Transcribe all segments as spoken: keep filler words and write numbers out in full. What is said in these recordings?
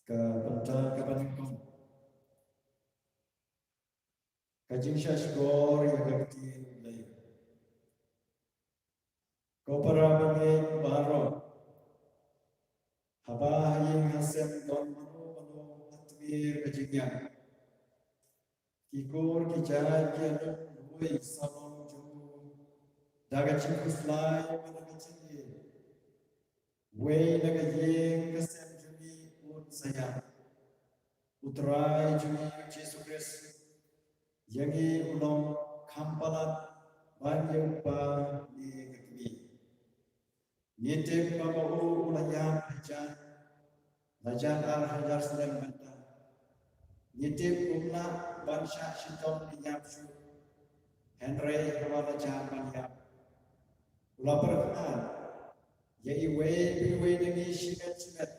Ka bynta kaba nyngkong. Ka jingshahshkor ïa ka ktien U Blei. Ko para bangeit baroh. Haba ha ïing ha sem don mano mano ha tmier ka jingïap, ki kur ki jait ki ïalum ruh sa long jong u da ka jingkhuslai bad da ka jingïeit. Wei na ka ïing ka sem jong ngi un sa ïap. U Trai jong ngi U Jisu Khrist ïa ngi u long kham palat ban ïa u Kpa ne ka kmie. Ngi tip ba u u la ïap hajan, la jan ar hajar snem mynta. Ngi tip um lah ban shah shitom ïap shuh. Hynrei haba la jan ban ïap, u la pyrkhat ïa iwei pa iwei na ngi shimet shimet.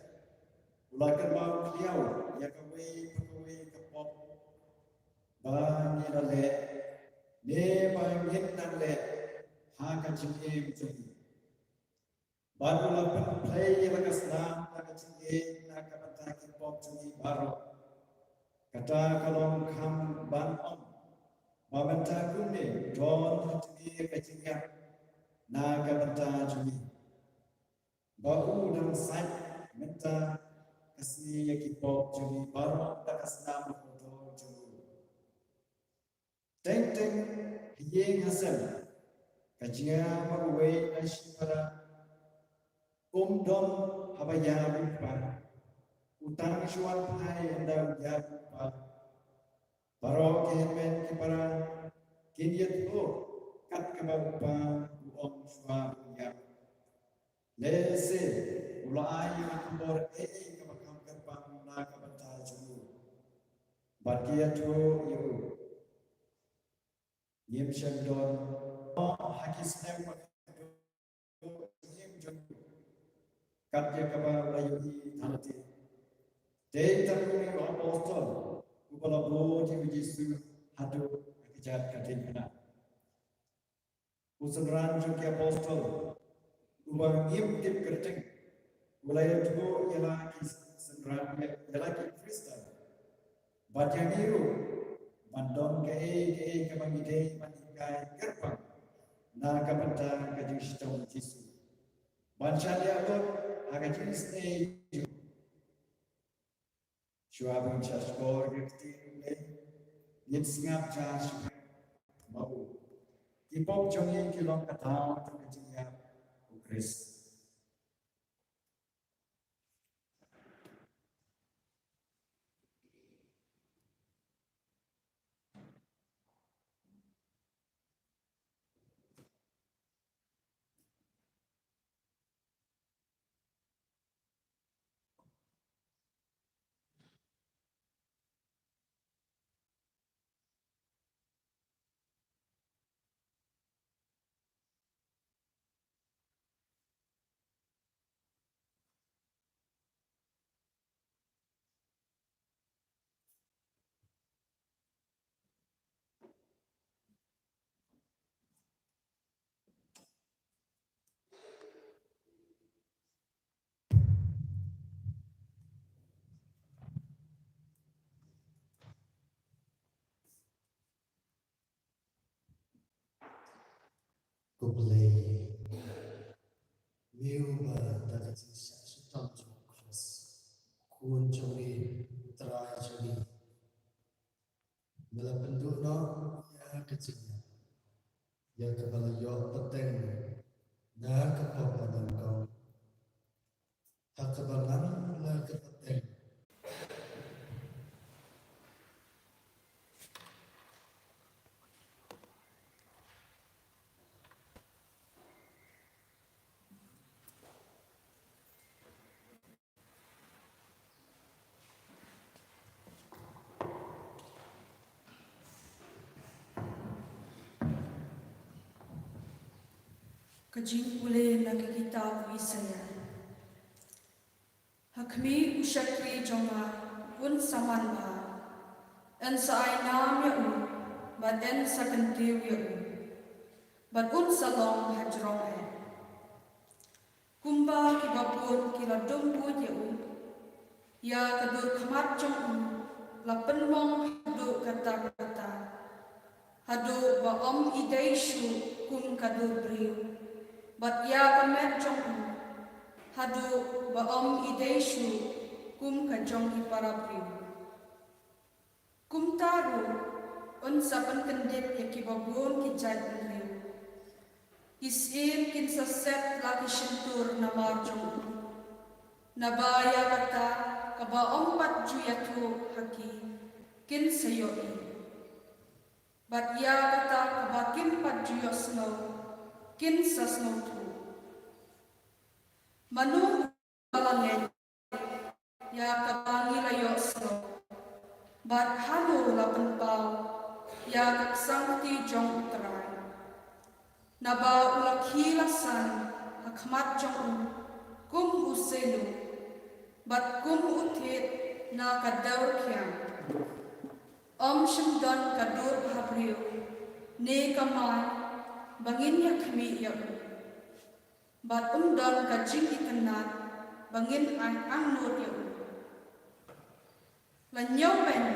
U la kynmaw khlieh ïa kawei pa kawei ka pop ba ngi la leh ne ba ngin nang leh ha ka jingim jong ngi. Bad u la pynphai ïa la ka snam na ka jingim na ka bynta ki pop jong ngi baroh. Kata ka long kham ban ong ba mynta kumne don ha tmier ka jingïap na ka bynta jong ngi. Ba u dang sait mynta ka sngi ïa ki pop jong ngi baroh da ka snam kordor jong u. Teng teng ha ïing ha sem, ka jingïap ba uwei na shipara um don haba ïap u kpa. U tang shu wan phai ynda u ïap u kpa. Baroh ki hynmen ki para kin ïathuh kat kaba u kpa u ong shuwa ba u ïap. Lehse u la ai ïa ka khubor ei ei kaba kham kyrpang na ka bynta jong u. Bad ki ïathuh ïa u, ngim shym don ha ki snem ba khadduh jingim jong u, kat ïa kaba la ïohi ha lade. Dei tang une u apostol uba la bud ïa U Jisu haduh ha kjat ka diengphna. U synran jong ki apostol uba ngim tip kyrteng u la ïathuh ïa la ki synran, ïa la ki Khristan bad ïa ngi ruh ban don kaei kaei kaba ngi dei ban hikai kyrpang na ka bynta ka jingshitom U Jisu. Ban shaniah lut ha ka jingisynei jong u. Shuwa ban shahshkor ïa ka ktien U Blei, ngin sngap jar shuwa. Mo, ki pop jong ngi ki long ka daw jong ka jingïap U Khrist. Ko Blei, me uba da ka jingshah shitom jong U Khrist, U Khun jong ngi, U Trai jong ngi, me la pynduh noh ïa ka jingïap, ïa kaba la ïoh pateng na ka pop ba nyngkong. Ha kaba ngan la ka pateng. Ka jingpule na ka kitab u Isaïah. Ha khmih u shakri jong nga un sa man bha, yn sa ai nam ïa u, bad yn sa kyntiew ïa u, bad un sa long hajrong eh. Kumba kiba bun ki la dum buit ïa u, Ïa ka dur khmat jong u la pynmong haduh katta katta, haduh ba ym i dei shuh kum ka dur briew, bad ïa ka met jong u haduh ba ym i dei shuh kum ka jong ki para briew. Kumta ruh un sa pynkyndit ïa kiba bun ki jaitbynriew. Ki syiem kin sa set la ki shyntur namar jong u, naba ïa kata kaba ym pat ju ïathuh ha ki kin sa ïohi, bad ïa kata kaba kim pat ju ïohsngew kin sa sngewthuh. Mano ba la ngeit ïa kaba ngi la ïohsngew, bad hano la pynpaw ïa ka ksangkti jong U Trai? Naba u la khie la san ha khmat jong u kum u seilung, bad kum u thied na ka dewrkhiang. Ym shym don ka dur ha briew ne ka mai ba ngin ïa khmih ïa u, bad um don ka jingitynnad ba ngin ai angnud ïa u. La ñiewbeiñ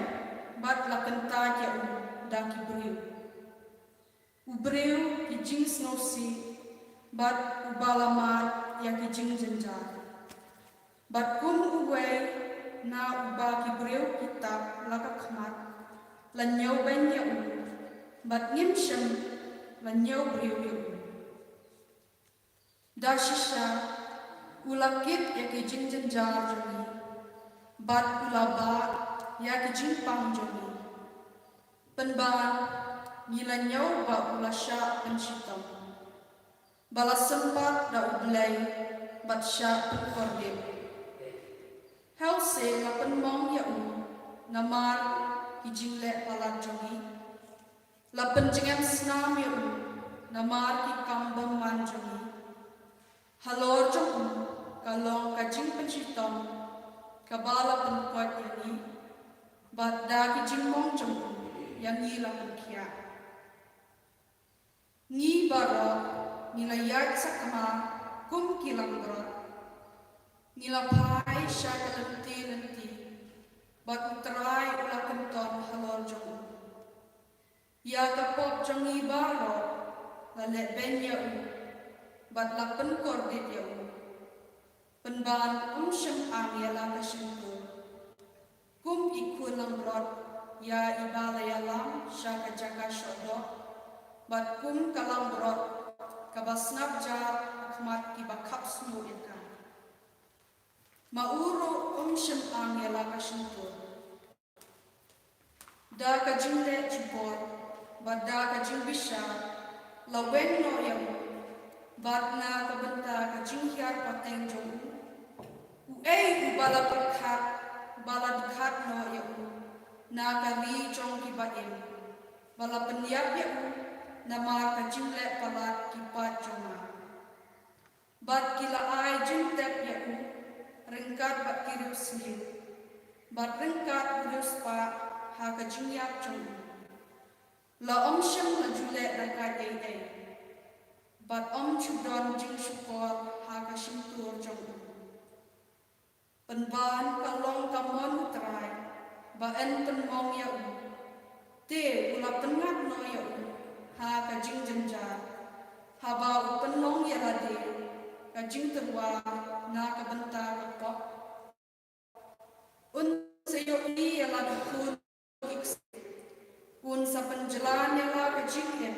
bad la kyntait ïa u da ki briew, u briew ki jingsngewsih, bad uba la mad ïa ki jingjynjar. Bad kum uwei na uba ki briew ki tap la ka khmat, la ñiewbeiñ ïa u, bad ngim shym la ñiew briew ïa u. Da shisha u la kit ïa ki jingjynjar jong ngi, bad u la bah ïa ki jingpang jong ngi. Pynban ngi la ñiew ba u la shah pynshitom, ba la sympat da U Blei bad shah pynkordit. Heusi la pynmong ïa u namar ki jingleh palat jong ngi, la pynjngem snam ïa u namar ki kam bymman jong ngi. Halor jong u ka long ka jingpynshitom kaba la pynkoit ïa ngi, bad da ki jingmong jong u ïa ngi la pynkhiah. Ngi baroh ngi la ïaid sakma kum ki langbrot, ngi la phai sha ka lynti lynti, bad U Trai u la kynton halor jong u. Ïa ka pop jong ngi baroh la lehbeiñ ïa u, bad la pynkordit ïa u. Pynban um shym ang ïa la ka shyntur, kum i khun langbrot ïa iba la ïalam sha ka jaka shoh doh, bad kum ka langbrot kaba sngap jar ha khmat kiba khap sniew ïa ka. Ma u ruh um shym ang ïa la ka shyntur. Da ka jingleh jubor bad da ka jingbishar la weng noh ïa u, bad na ka bynta ka jinghiar pateng jong u, uei uba la pyrkhat ba la dkhat noh ïa u na ka ri jong kiba im, ba la pynïap ïa u namar ka jingleh palat ki paid jong nga? Bad ki la ai jingtep ïa u ryngkat bad ki riewsniew, bad ryngkat u riewspah ha ka jingïap jong u. La ym shym la ju leh da kaei ei, bad ym ju don jingshukor ha ka shyntur jong u. Pynban ka long ka mon U Trai ba yn pynmong ïa u. Te u la pynngat noh ïa u ha ka jingjynjar, haba u pynlong ïa lade ka jingtyrwa na ka bynta ka pop. Un sa ïohi ïa la ka khun ki ksiew. Un sa pynjlan ïa la ka jingim.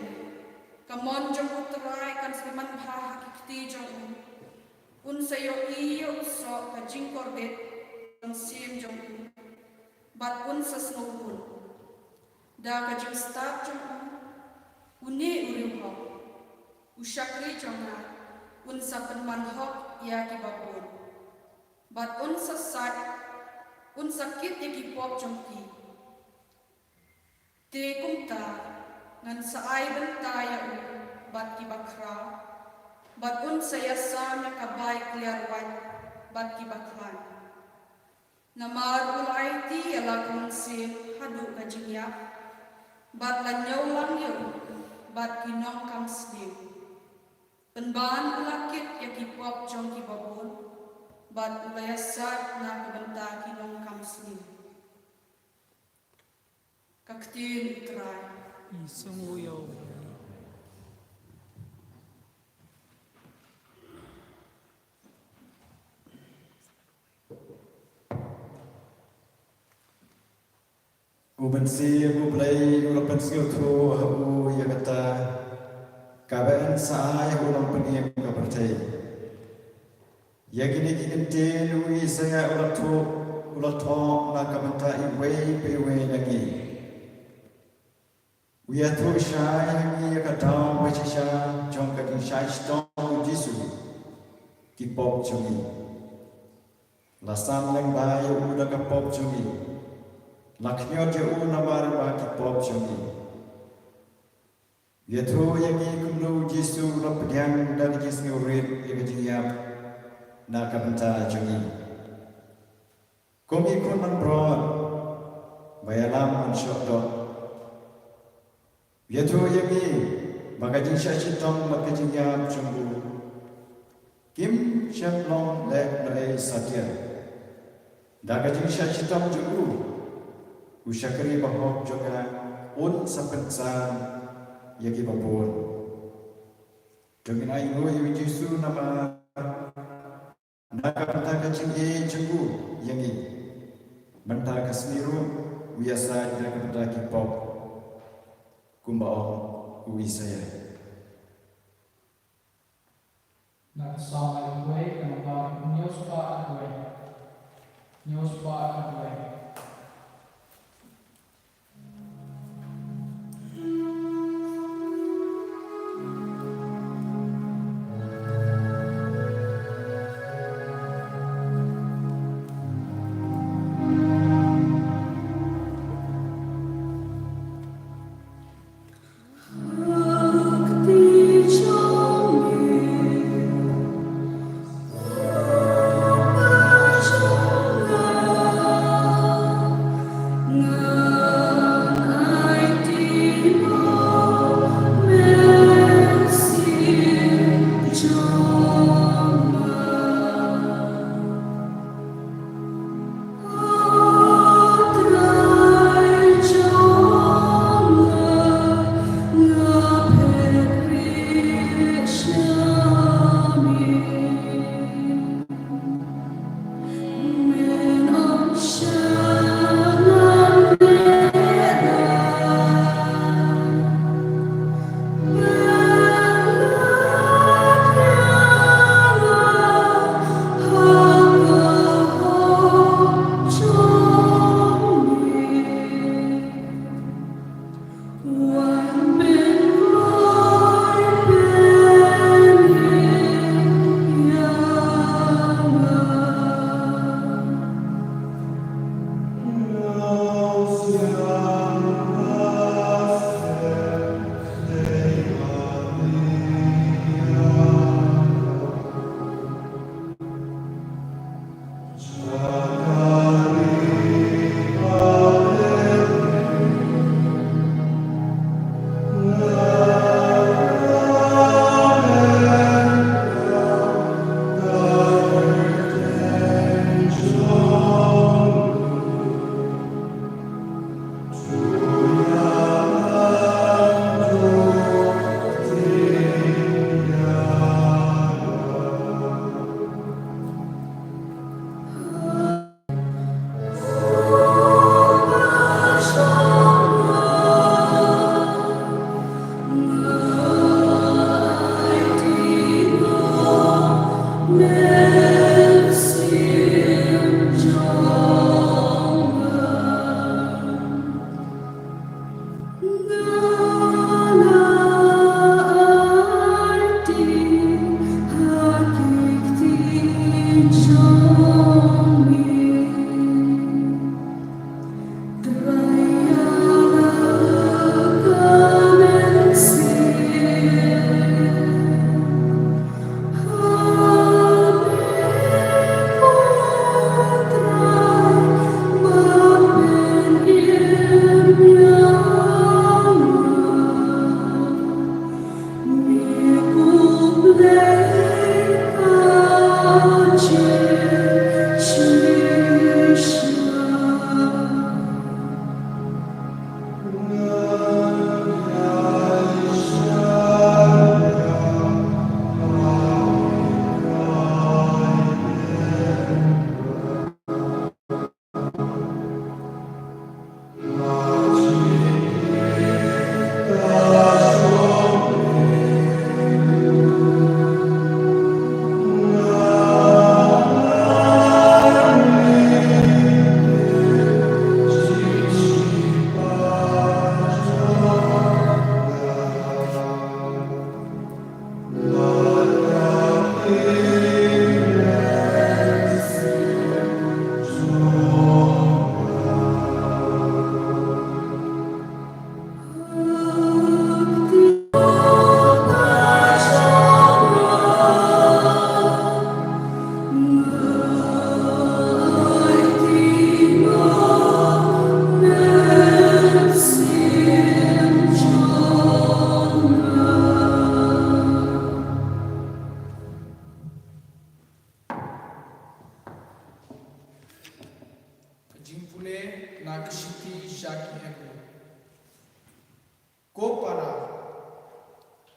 Ka mon jong U Trai kan sa manbha ha ki kti jong u. Un sa ïohi ïa u soh ka jingkordit jong syiem jong u, bad un sa sngewbun. Da ka jingstad jong u, une u riewhok, u shakri jong nga, un sa pynman hok ïa kiba bun, bad un sa sait, un sa kit ïa ki pop jong ki. Te kumta ngan sa ai bynta ïa u bad kiba khraw, bad un sa ïasam ïa ka bai kliar wait bad kiba khlaiñ. Namar u la aiti ïa la ka mynsiem haduh ka jingïap, bad la ñiew lang ïa u bad ki nongkam sniew. Pynban u la kit ïa ki pop jong kiba bun, bad u la ïasaid na ka bynta ki nongkam sniew. Ka ktien U Trai. Ngi sngewbha ïa U Blei. U Mynsiem U Blei u la pynsngewthuh ha u ïa kata kaba yn sa ai ha u nongpynim ka pyrthei. Ïa kine ki kyntien u Isaïah u la thoh, u la thoh na ka bynta iwei pa iwei na ngi. U ïathuh shai ha ngi ïa ka daw ba shisha jong ka jingshah shitom u Jisu ki pop jong ngi. La san lyngba ïa u da ka pop jong ngi. La khñiot ïa u namar ba ki pop jong ngi. Ïathuh ïa ngi kumno u Jisu u la pdiang da ka jingsngewrit ïa ka jingïap na ka bynta jong ngi. Kum i khun langbrot ba ïalam ban shoh doh. Ïathuh ïa ngi ba ka jingshah shitom bad ka jingïap jong u kim shym long lehnohei satia. Da ka jingshah shitom jong u, u shakri bahok jong nga un sa pynsan ïa kiba bun. To ngin ainguh ïa u Jisu namar na ka bynta ka jingïeit jong u ïa ngi. Mynta ka sngi ruh u ïasaid na ka bynta ki pop, kumba ong u Isaïah. Na ka Salm khatwei, ka namba hynñiew spah khatwei. Hynñiew spah khatwei.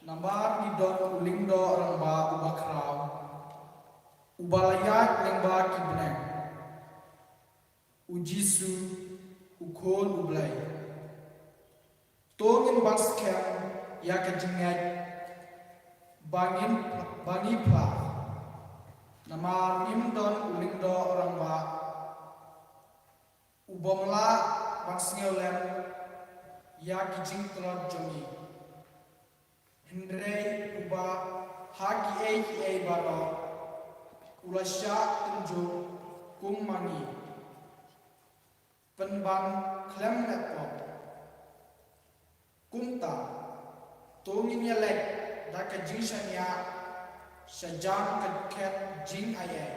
Namar ngi don u lyngdoh rangbah uba khraw, uba la ïaid lyngba ki bneng, u Jisu, u Khun u Blei. To ngin ban skhem ïa ka jingngeit ba ngin, ba ngi phla. Namar ngim don u lyngdoh rangbah u bym lah ban sngewlem ïa ki jingtlot jong ngi. Hynrei uba ha kiei kiei baroh u la shah tynjuh kum ma ngi, pynban khlem met pop. Kumta, to ngin ïaleit da ka jingshaniah sha jan ka khet jingaiei,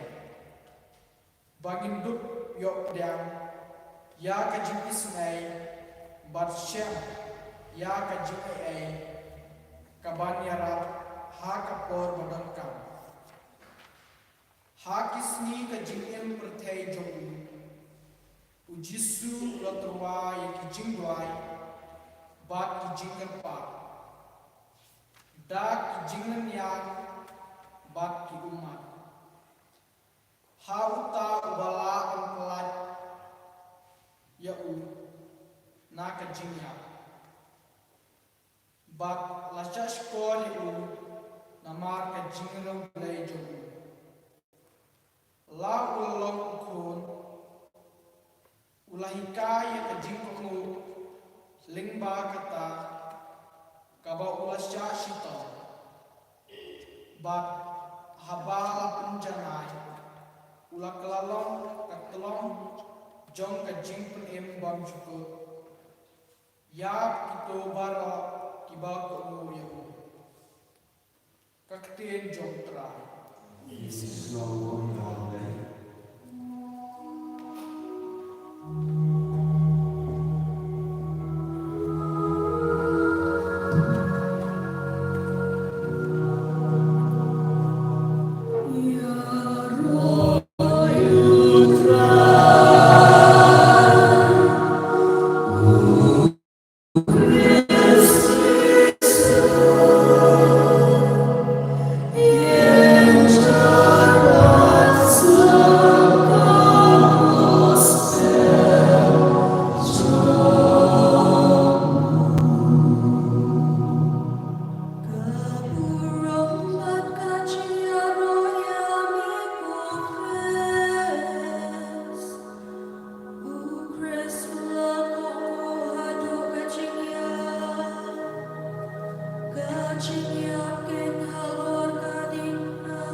ba ngin dup ïoh pdiang ïa ka jingisynei bad shem ïa ka jingaiei kaban ïarap ha ka por ba donkam. Ha ki sngi ka jingim pyrthei jong u, u Jisu u la tyrwa ïa ki jingduwai bad ki jingkyrpad, da ki jinglynñiar bad ki ummat. Ha uta uba la pynpait ïa u na ka jingïap, bad la shah shkor ïa u namar ka jingriewblei jong u. La u la long u khun, u la hikai ïa ka jingkohnguh lyngba kata kaba u la shah shitom. Bad haba la pynjanai, u la kylla long ka tyllong jong ka jingpynim bymjukut ïa kito baroh kiba kohnguh ïa u. Ka ktien jong u Trai. U Khrist u la kohnguh haduh ka jingïap, ka jingïap keiñ halor ka diengphna.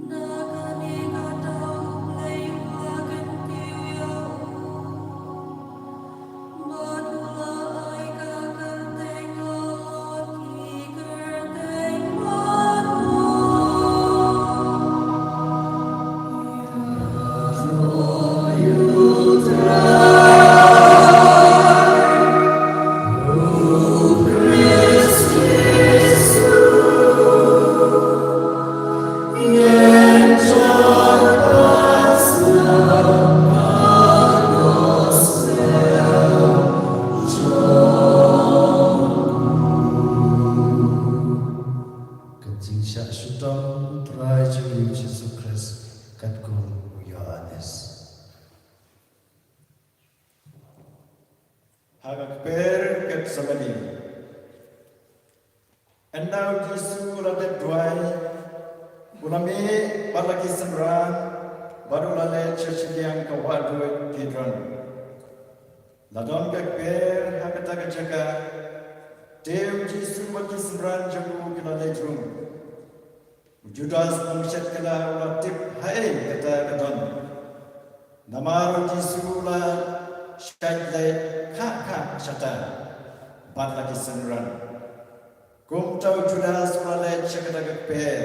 Na kane ka daw U Blei u la kyntiew ïa u, bad u la ai ka kyrteng halor ki kyrteng baroh. Ka jingshah shitom u Trai jong ngi u Jisu Khrist katkum u Ïoannis. Ha ka kper Gethsemane. Ynda u Jisu u la dep duwai, u la mih bad la ki synran, bad u la leit sha shiliang ka wahduid Kidron. La don ka kper ha kata ka jaka, te u Jisu bad ki synran jong u ki la leit rung. U Judas nongshet kylla u la tip haei kata ka don, namar u Jisu u la shait leit khah khah shata bad la ki synran. Kumta u Judas u la leit sha kata ka kper,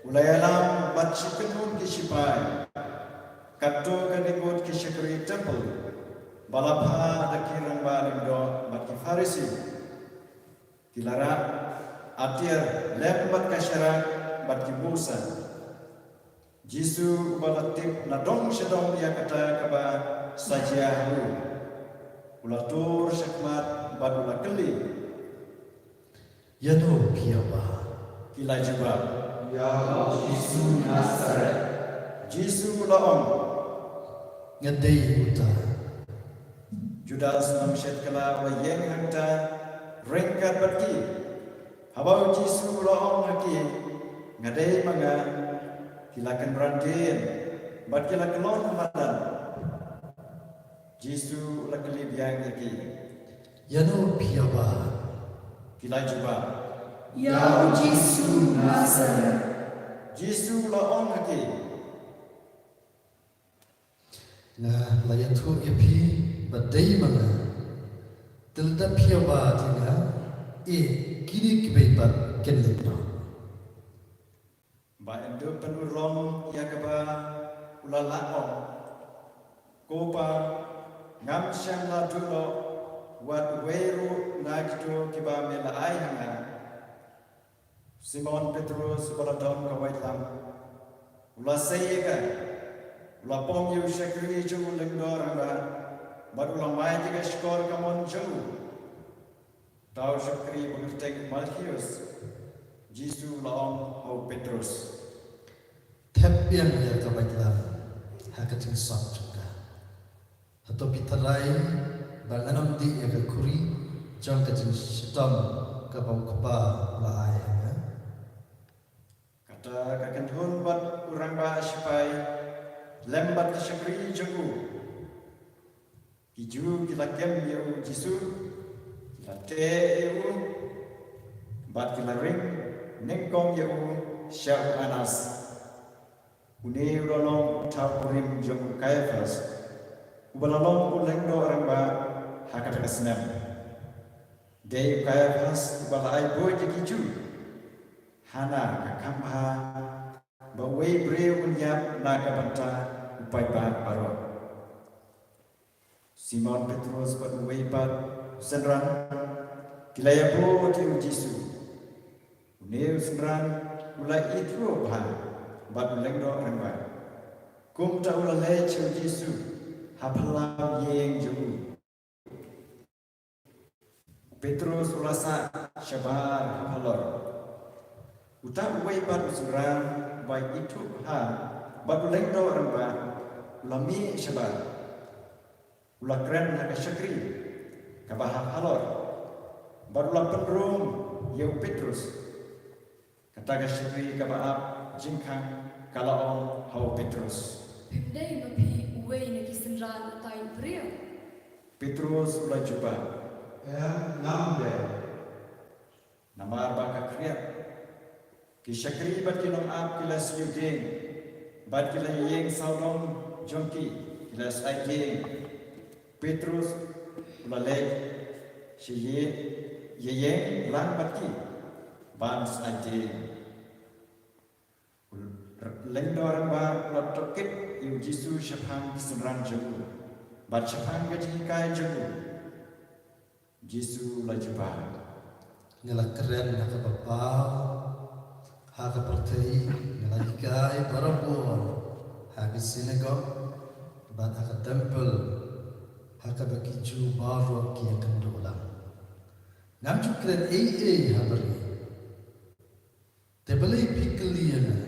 u la ïalam bad shi kynhun ki shipai, katto katne ngut ki shakri templ, ba la phah da ki rangbah lyngdoh bad ki Pharisi. Ki la rah atiar lem bad ka sharak bad ki buh sah. Jisu uba la tip na dong sha dong ïa kata kaba sa jia ha u, u la tur shakhmat bad u la kylli, Ïano phi ïa wad? Ki la jubab, ïa u Jisu Nasaret. Jisu u la ong, nga dei uta. Judas nongshad kylla u la ïeng hangta ryngkat bad ki. Haba u Jisu u la ong ha ki, nga dei ma nga, ki la kynran dien bad ki la kyllon ha madan. Jisu u la kylli biang ïa ki, ïano phi ïa wad? Ki la jubab, ïa u Jisu Nasaret. Jisu u la ong ha ki, nga la ïathuh ïa phi ba dei ma nga. Te lada phi ïa wad ïa nga, eh, kine kiwei pat kin leit noh. Ba yn dup pynurlong ïa kaba u la lah ong, ko Pa, ngam shym la duh noh wat uwei ruh na kito kiba me la ai ha nga. Simon Petrus uba la don ka waitlam u la sei ïa ka, u la pom ïa u shakri jong u lyngdoh rangbah bad u la mai ïa ka shkor kamon jong u. Uta u shakri ba kyrteng Malkhius. Jisu u la ong ha u Petrus, thep biang ïa ka waitlam ha ka jingsop jong ka. Hato phi tharai ba ngan ym dih ïa ka khuri jong ka jingshitom kaba u Kpa u la ai ha nga? Kata ka kynhun bad u rangbah shipai lem bad ki shakri jong u, ki Jiw ki la kem ïa u Jisu, ki la teh ïa u bad ki la ring nyngkong ïa u sha u Anas. Une u la long u thaw kurim jong u Kaiaphas uba la long u lyngdoh rangbah ha kata ka snem. Dei u Kaiaphas uba la ai buit ïa ki Jiw. Hana ka kham bha ba uwei briew un ïap na ka bynta u paidbah baroh. Simon Petrus bad uwei pat u synran ki la ïabud ïa u Jisu. Une u synran u la ithuh bha bad u lyngdoh rangbah, kumta u la leit sha u Jisu ha phyllaw ïing jong u. U Petrus u la sah shabar ha phalor. Uta uwei pat u synran uba ithuh bha bad u lyngdoh rangbah u la mih shabar. U la kren ha ka shakri kaba ha phalor bad u la pynrung ïa u Petrus. Kata ka shakri kaba ap jingkhang ka la ong ha u Petrus, phim dei ma phi uwei na ki synran utai u briew? Petrus u la jubab, em, ngam dei. Namar ba ka khriat ki shakri bad ki nongap ki la siew dieng bad ki la ïeng sawdong jong ki, ki la shait dieng. Petrus u la leit sha ïing, ïa ïeng lang bad ki ban shait dieng. U lyngdoh rangbah u la tohkit ïa u Jisu shaphang ki synran jong u bad shaphang ka jinghikai jong u. Jisu u la jubab, nga la kren ha kaba paw ha ka pyrthei, nga la hikai barabor ha ki synagog bad ha ka templ ha kaba ki Jiw baroh ki ïakynduh lang. Ngam ju kren ei ei ha barieh. Te balei phi kylli ïa nga?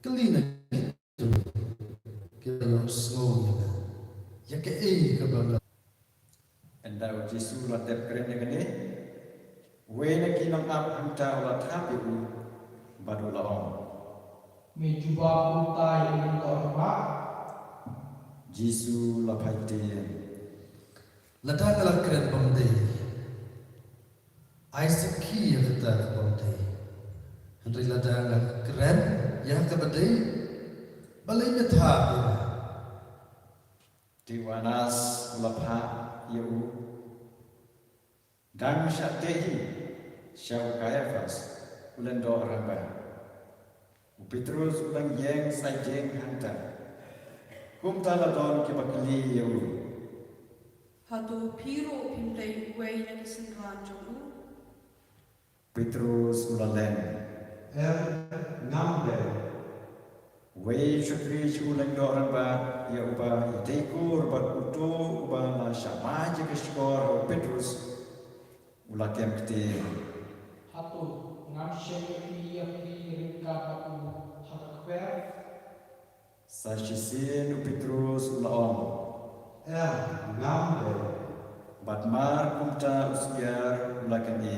Kylli na kito kiba ïohsngew ïa nga ïa kaei kaba nga. Ynda u Jisu u la dep kren ïa kane, uwei na ki nongap hangta u la thap ïa u bad u la ong, me jubab utai u lyngdoh rangbah? Jisu u la phai ktien, lada nga la kren bym dei, ai sakhi ïa kata ka bym dei. Hynrei lada nga kren ïa kaba dei, balei me thap ïa nga? Te u Anas u la phah ïa u, dang shah teh hi sha u Kaiaphas u lyngdoh rangbah. U Petrus u dang ïeng shait dieng hangta. Kumta la don kiba kylli ïa u, hato phi ruh phim dei uwei na ki synran jong u? Petrus u la len, em, ngam dei. Uwei u shakri sha u lyngdoh rangbah, ïa uba ïadei kur bad uto uba la shah mad ïa ka shkor ha u Petrus, u la kem ktien, Hato ngam shym ïohi ïa phi ryngkat bad u ha ka khwai? Sa shisien u Petrus u la ong, em, ngam dei. Bad mar kumta u syiar u la kane.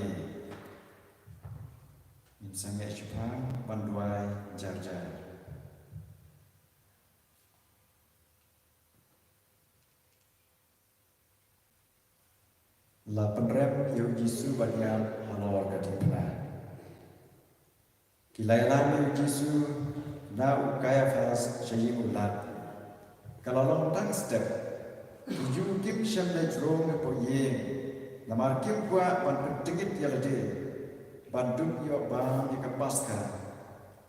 Ngin sa ngeit shaphang ban duwai jar jar. La pynrem ïa u Jisu ban ïap halor ka diengphna. Ki la ïalam ïa u Jisu na u Kaiaphas sha ïing u lad. Ka la long tang step. Ki Jiw kim shym leit rung hapoh ïing, namar kim kwah ban pyntngit ïa lade ban dup ïoh bam ïa ka Paskha.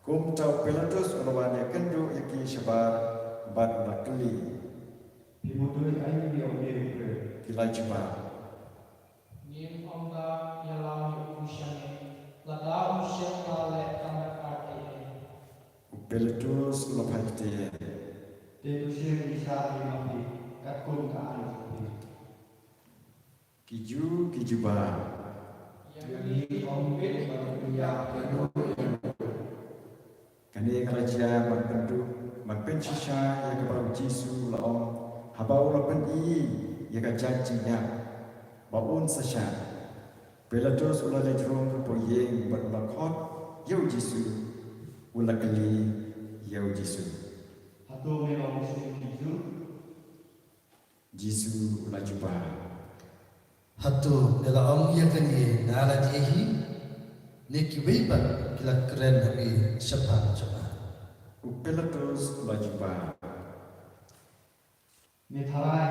Kumta u Pilatus u la wan ïakynduh ïa ki shabar bad u la kylli, phi mutdur ïa u? Ki la jubab, ngim ong ba ïalam ïa u shane, lada u shim la leh tang da kti. U Pilatus u la phai ktien, te to shim ïa i sha ïing ma phi katkum ka aiñ jong phi. Ki Jiw ki jubab, ïa ngi ong beit ba u ïap ïa u. Kane ka la jia ban pynduh, ban pynshisha ïa kaba u Jisu u la ong haba u la pyni ïa ka jait jingïap ba un sa shah. Pilatus u la leit rung hapoh ïing bad u la khot ïa u Jisu, u la kylli ïa u Jisu, hato me long u Mynsiem ki Jiw? Jisu u la jubab, hato me la ong ïa kane na lade hi, ne kiwei pat ki la kren ha me shaphang jong nga? U Pilatus u la jubab, me tharai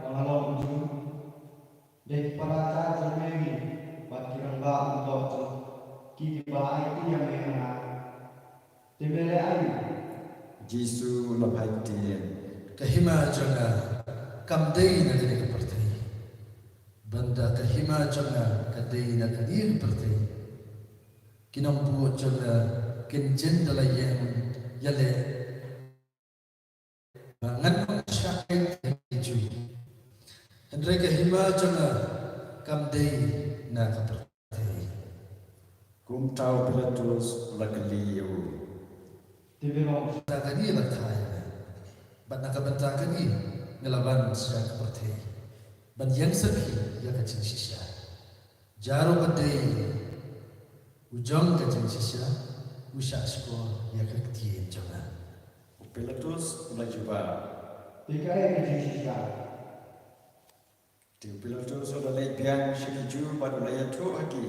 ba nga long u Jiw? Dei ki para jong me ngi bad ki rangbah lyngdoh jong ki kiba aiti ïa me ha nga. Te me leh aïu? Jisu u la phai ktien, ka hima jong nga kam dei na kane ka pyrthei. Bad da ka hima jong nga ka dei na kane ka pyrthei, ki nongbud jong nga kin jin da la ïeng ïaleh. Ba ngan ym shah ïa ki Jiw. Hynrei ka hima jong nga kam dei na ka pyrthei. Kumta u Pilatus u la kylli ïa u, te me long, na kane la kha ïa nga, bad na ka bynta kane nga la wan sha ka pyrthei ban ïeng sakhi ïa ka jingshisha. Jar uba dei u jong ka jingshisha u shah shkor ïa ka ktien jong nga. U Pilatus u la jubab, te kaei ka jingshisha? Te u Pilatus u la leit biang sha ki Jiw bad u la ïathuh ha ki,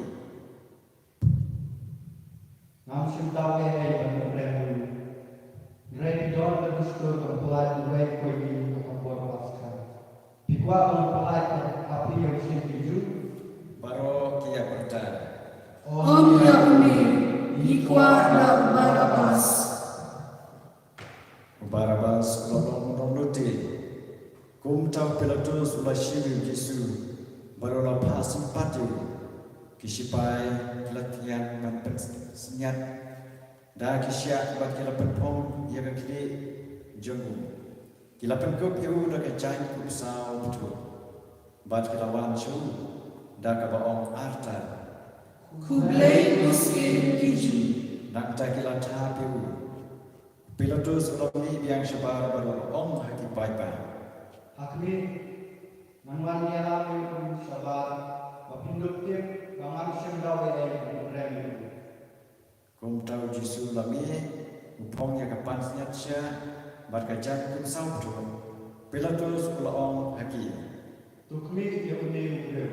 ngam shym daw ei ei ban pynrem ïa u. Hynrei phi don ka dustur ban pyllait uwei u khun ha ka por Paskha. Phi kwah ban pyllait ha phi ïa u Mynsiem ki Jiw? Baroh ki ïapyrta, ym ïa une, ngi kwah da u Barabbas. U Barabbas u la long u nonglute. Kumta u Pilatus u la shim ïa u Jisu bad u la phah sympat ïa u. Ki shipai ki la thiang ban pynsngiat da ki shiah bad ki la pynphong ïa ka khlieh jong u. Ki la pynkup ïa u da ka jaiñ kumsaw bthuh bad ki la wan sha u da kaba ong artat, khublei Mynsiem ki Jiw. Nangta ki la thap ïa u. Pilatus u la mih biang shabar bad u la ong ha ki paidbah, ha khmih, ngan wan ïalam ïa u shabar ba phin dup tip ba ngam shym daw ei ei ban pynrem ïa u. Kumta u Jisu u la mih, u phong ïa ka pansngiat shiah bad ka jaiñ kumsaw bthuh. Pilatus u la ong ha ki, to khmih ïa une u briew.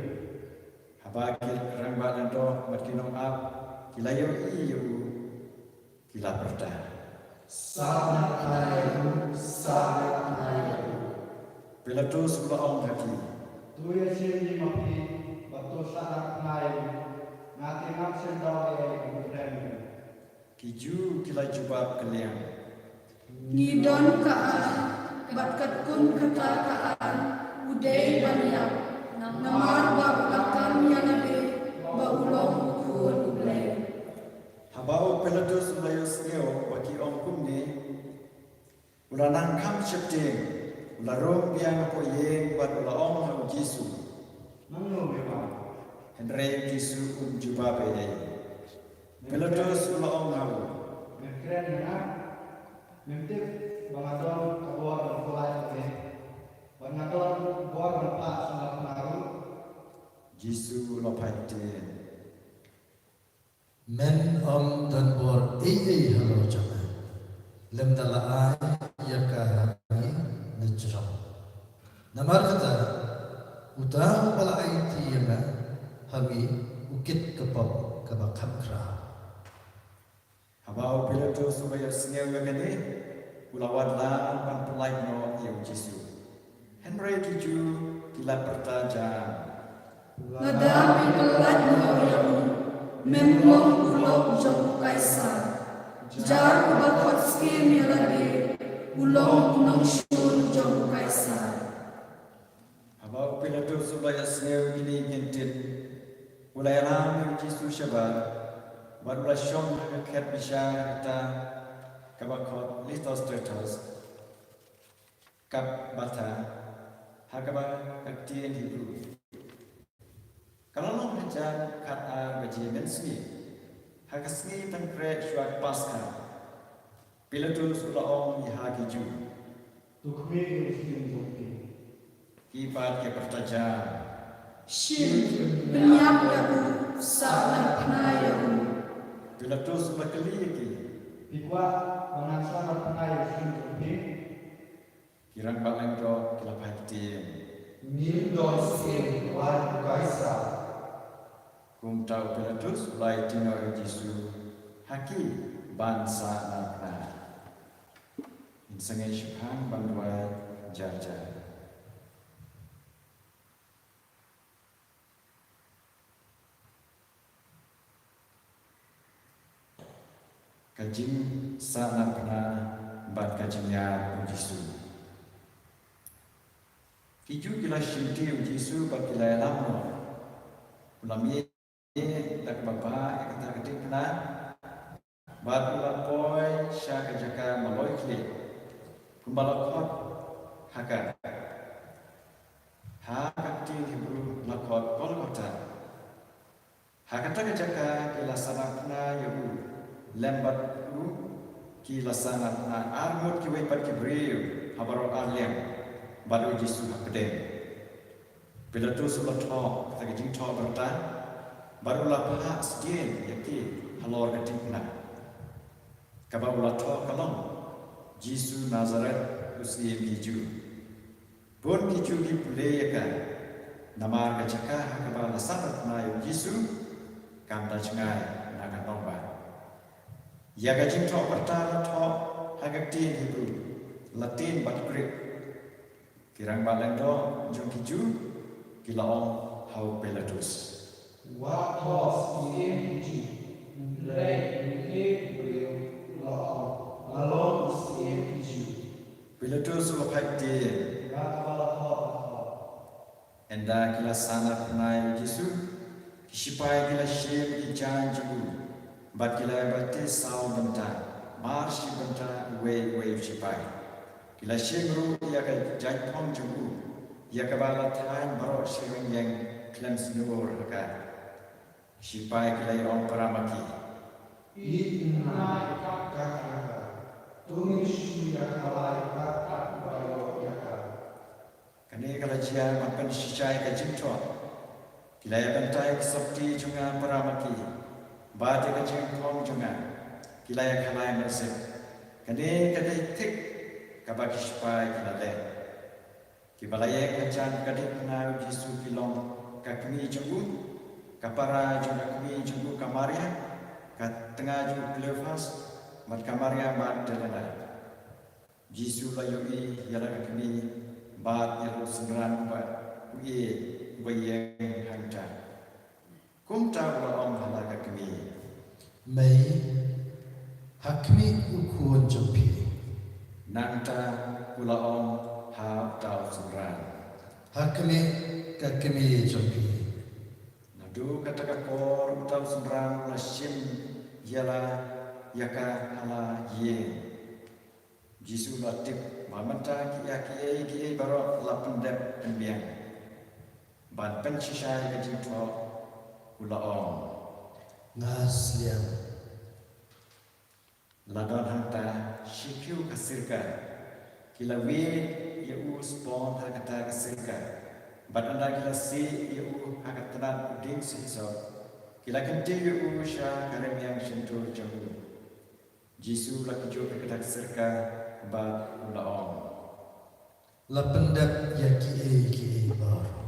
Haba ki rangbah lyngdoh bad ki nongap ki la ïohi ïa u, ki la pyrta, sah nang khnai ïa u, sah nang khnai ïa u. Pilatus u la ong ha ki, to ïashim ïa i ma phi bad to sah nang khnai ïa u. Nga te ngam shym daw ei ei ban pynrem ïa u. Ki Jiw ki la jubab kylliang, ngi don ka ar, bad katkum kata ka ar u dei ban ïap, namar ba u la kam ïa lade ba u long u Khun u Blei. Haba u Pilatus u la ïohsngew ba ki ong kumne, u la nang kham sheptieng, u la rung biang hapoh ïing bad u la ong ha u Jisu, mano me wan? Hynrei u Jisu um jubab ei ei. Pilatus u la ong ha u, me kren ïa nga? Mem tip ba nga don ka bor ban pyllait ïa me, bad nga don bor ban phah sha nadong ruh? Jisu u la phai ktien, men ym don bor ei ei halor jong nga, lymda la ai ïa ka ha ngi na jrong. Namar kata, uta uba la aiti ïa nga ha ngi u kit ka pop kaba kham khraw. Haba u Pilatus u la ïohsngew ïa kane, u la wad lad ban pyllait noh ïa u Jisu. Hynrei ki Jiw ki la pyrta jam, lada phi pyllait noh ïa u, mem long u lok jong u Kaisar. Jar uba khot skhem ïa lade u long u nongshun jong u Kaisar. Haba u Pilatus u la ïohsngew kine ki kyntien, u la ïalam ïa u Jisu shabar, bad u la shong ha ka khet bishar kata kaba khot Lithostrotos, Gabbatha ha kaba ka ktien Hebru. Ka la long hajan khatar baje mynsngi, ha ka sngi pynkhreh shuwa ka Paskha. Pilatus u la ong ïa ha ki Jiw, to khmih ïa u syiem jong phi. Ki pat ki pyrta jam, shim, pynïap ïa u, sahnarphna ïa u. Pilatus u la kylli ïa ki, phi kwah ba ngan sahnarphna ïa u syiem jong phi? Ki rangbah lyngdoh ki la phai ktien, ngim don syiem, lait u Kaisar. Kumta u Pilatus u la aiti noh ïa u Jisu ha ki ban sahnarphna. Ngin sa ngeit shaphang ban duwai jar jar. Ka jingsahnarphna bad ka jingïar u Jisu. Ki Jiw ki la shimti u Jisu bad ki la ïalam noh. U la mih da kaba bha ïa kata ka diengphna, bad u la poi sha ka jaka maloi khlieh, kumba la khot ha ka, ha ka ktien Hebru la khot Golgotha. Ha kata ka jaka ki la sahnarphna ïa u, lem bad u ki la sahnarphna ar ngut kiwei pat ki briew ha baroh ar liang, bad u Jisu hapdeng. Pilatus u la thoh kata ka jingthoh ba rta, bad u la phah sdien ïa ki halor ka diengphna. Kaba u la thoh ka long, Jisu Nasaret, u Syiem ki Jiw. Bun ki Jiw ki pule ïa ka, namar ka jaka ha kaba la sahnarphna ïa u Jisu kam da jngai na ka nongbah. Ïa ka jingthoh ba rta la thoh ha ka ktien Hebru, Latin bad Greek. Ki rangbah lyngdoh jong ki Jiw ki la ong ha u Pilatus, wat thoh Syiem ki Jiw. Hynrei une u briew u la ong, nga long u Syiem ki Jiw. Pilatus u la phai ktien, nga kaba la thoh, la thoh. Ynda ki la sahnarphna ïa u Jisu, ki shipai ki la shim ki jaiñ jong u, bad ki la ïabaptis saw bynta, mar shi bynta uwei uwei u shipai. Ki la shim ruh ïa ka jaiñphong jong u, ïa kaba la thaiñ baroh shi ryngïeng khlem sngur ha ka. Shipai ki la ïa-ong para ma ki, ïeit ngin ai kat kat ïa ka. To ngin shu ïakhalai kat kat ba ïoh ïa ka. Kane ka la jia ban pynshai ka jingthoh. Ki la ïa bynta ïa ki sopti jong nga para ma ki, bad ïa ka jingkhong jong nga ki la ïa khalai mynsiem. Kane ka dei thik kaba ki shipai ki la leh. Kiba la ïeng hajan ka diengphna u Jisu ki long ka kmie jong u, ka para jong ka kmie jong u ka Maria, ka tnga jong u Kleophas, bad ka Maria Magdalena. Jisu u la ïohi ïa la ka kmie bad ïa la u synran uba u ïeit uba ïeng hangta. Kumta u la ong ha la ka kmie, mei, ha khmih u khun jong phi. Nangta u la ong ha uta u synran, ha khmih ka kmie jong phi. Naduh kata ka por uta u synran u la shim ïa la, ïa ka ha la ïing. Jisu u la tip ba mynta kiei kiei baroh la pyndep pynbiang. Ban pynshai ka jingthoh u la ong, nga sliang. La don hangta shiphew ka sirka. Ki la wieh ïa u spon ha kata ka sirka, bad ynda ki la sieh ïa u ha ka tnat u dieng sohsop, ki la kyntiew ïa u sha ka rynïeng shyntur jong u. Jisu u la kjut ïa kata ka sirka bad u la ong, "La pyndep ïa kiei kiei baroh."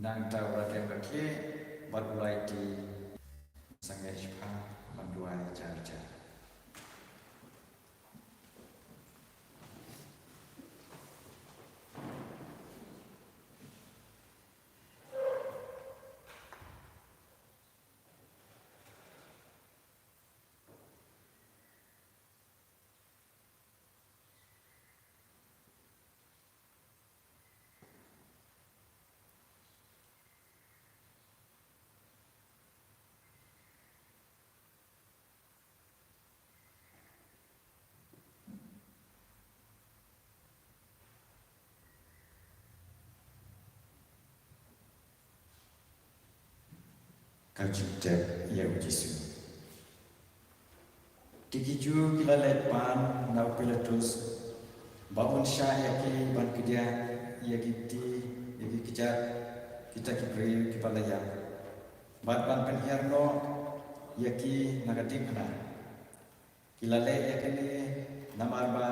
Nangta u la dem ka khlieh bad u la ïaid sangeh shiphang ban duwai jar jar. Ka jingtep ïa u Jisu. Te ki Jiw ki la leit pan na u Pilatus ba un shah ïa ki ban kdiah ïa ki kti, ïa ki kjat kita ki briew kiba la ïap, bad ban pynhiar noh ïa ki na ka diengphna. Ki la leh ïa kane namar ba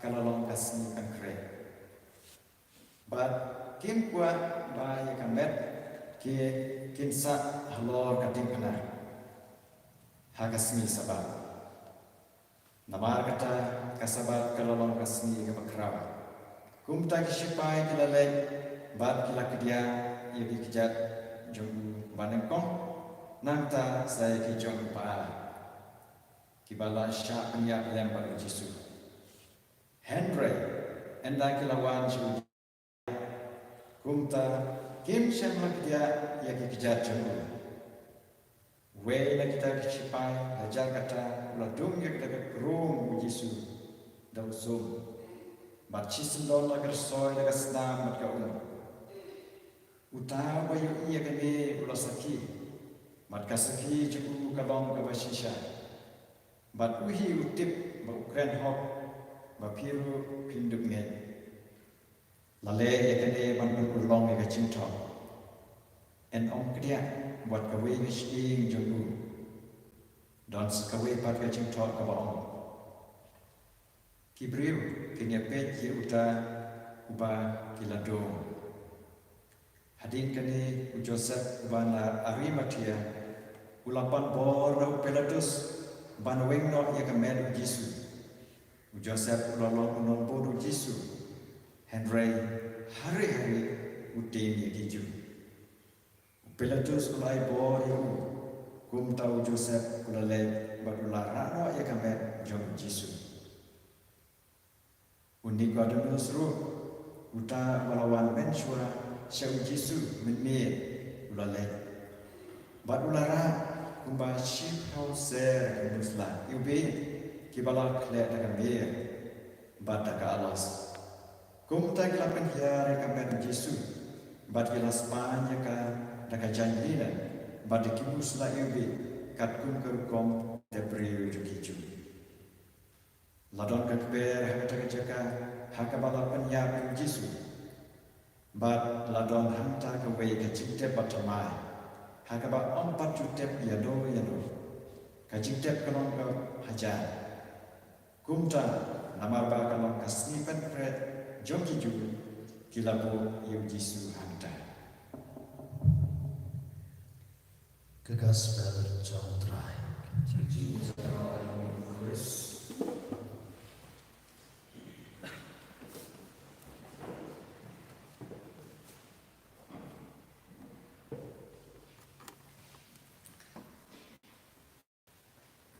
ka la long ka sngi Kynrad. Bad kim kwah ba ïa ka met ki, kin sah halor ka diengphna ha ka sngi Sabbath. Namar kata ka Sabbath ka la long ka sngi kaba khraw. Kumta ki shipai ki la leit bad ki la kdiah ïa ki kjat jong u banyngkong, nangta sa ïa ki jong u ba-ar, kiba la shah pynïap lem bad u Jisu. Hynrei ynda ki la wan sha u, kumta kim shym la kdiah ïa ki kjat jong u. Uwei na kita ki shipai hajar kata u la dung ïa kata ka krung u Jisu da u sum, bad shisyndon la kyrsoi da ka snam bad ka ong, "Uta uba ïohi ïa kane u la sakhi, bad ka sakhi jong u ka long kaba shisha. Bad u hi u tip ba u kren hok, ba phi ruh phin dup ngeit. La leh ïa kane ban pynurlong ïa ka jingthoh. Yn ym kdiah wat kawei ka shyieng jong u. Don sa kawei pat ka jingthoh kaba ong, 'Ki briew kin ïapeit ïa uta uba ki la dung.'" Hadien kane u Joseph uba na Arimathea u la pan bor na u Pilatus ban weng noh ïa ka met u Jisu. U Joseph u la long u nongbud u Jisu, hynrei hare hare u tieng ïa ki Jiw. U Pilatus u la ai bor ïa u, kumta u Joseph u la leit bad u la rah noh ïa ka met jong u Jisu. U Nikodemus ruh, uta uba la wan mynshuwa sha u Jisu mynmiet, u la leit bad u la rah kumba shiphew ser ki muslaiiwbih kiba la khleh da ka mir bad da ka alos. Kumta ki la pynhiar ïa ka met u Jisu bad ki la spaiñ ïa ka da ka jaiñ linen bad da ki muslaiiwbih, katkum ka rukom da briew jong ki Jiw. La don ka kper ha kata ka jaka ha kaba la pynïap ïa u Jisu, bad la don hangta kawei ka jingtep bathymmai ha kaba ym pat ju tep ïano ïano. Ka jingtep ka long ka hajan. Kumta, namar ba ka long ka sngi Pynkhreh jong ki Jiw, ki la buh ïa u Jisu hangta. Ka Gospel jong u Trai.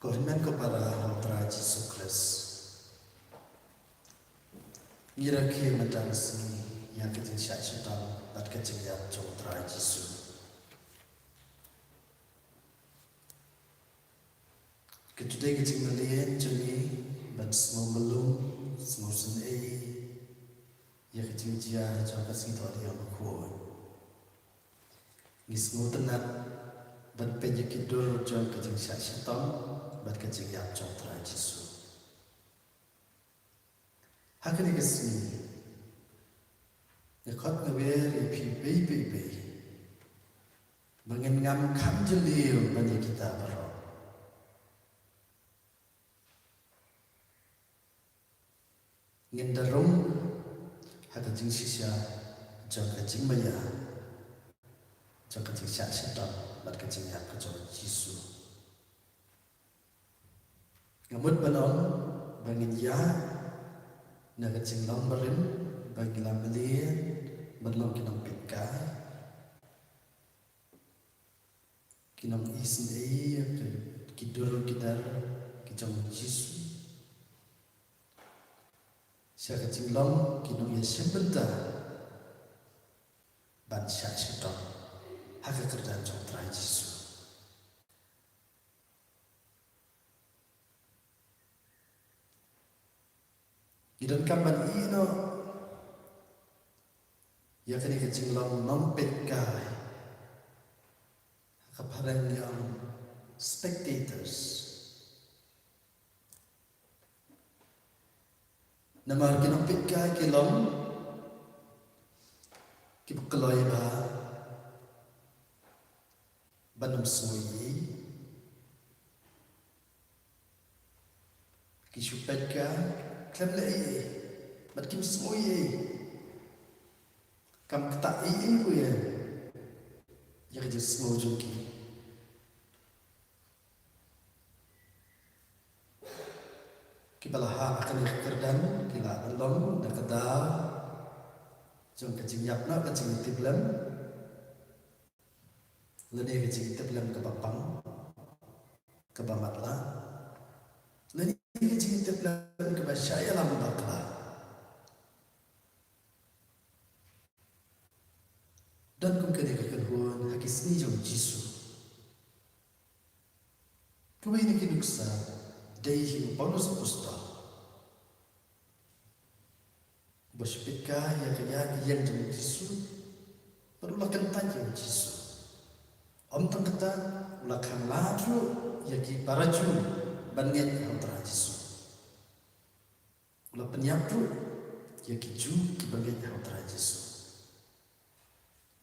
Ko hynmen ko para ha u Trai Jisu Khrist. Ngi rakhe mynta ka sngi ïa ka jingshah shitom bad ka jingïap jong u Trai Jisu. Ka jingdei ka jingmlien jong ngi ban sngew mlung, sngew synei ïa ka jingjia jong ka Sngi Thohdieng Bakhuid. Ngi sngewtynnat ban peit ïa ki dur jong ka jingshah shitom bad ka jingïap jong U Trai Jisu. Ha kane ka sngi nga khot nga wer ïa phi beiñ beiñ beiñ ba ngin ngam kham jylliew ban ïa kita baroh. Ngin da rung ha ka jingshisha jong ka jingmaïa jong ka jingshah shitom bad ka jingïap ka jong U Jisu. Nga mut ban ong ba ngin ïaid na ka jinglong barim ba ngi la mlien ban long ki nongpeitkai, ki nongisynei ïa ki dur ki dar ki jong U Jisu. Sha ka jinglong ki nongïashem bynta ban shah shitom ha ka kyrdan jong U Trai Jisu. Ngi donkam ban ïeh noh ïa kane ka jinglong nongpeitkai. Ha ka phareng ngi ong spectators. Namar ki nongpeitkai ki long kiba kloi bha ban ym sngew ei ei. Ki shu peitkai khlem leh ei ei bad kim sngew ei ei. Kam ktah ei ei ruh ïa ka jingsngew jong ki. Kiba la hap ha kane ka kyrdan ki lah ban long da ka daw jong ka jingïap noh ka jingïatiplem, lane ka jingïatiplem kaba pang, kaba matlah, lane ka jingïatiplem kaba shah ïalam bakla. Don kum kane ka kynhun ha ki sngi jong U Jisu. Kawei na ki nuksa dei hi u Paulus Apostol, uba shu peitkai ïa ka ïa ka ïeng jong U Jisu bad u la kyntait ïa U Jisu. Ym tang kata, u la khang lad ruh ïa ki para Jiw ban ngeit ha U Trai Jisu. U la pynïap ruh ïa ki Jiw kiba ngeit ha U Trai Jisu.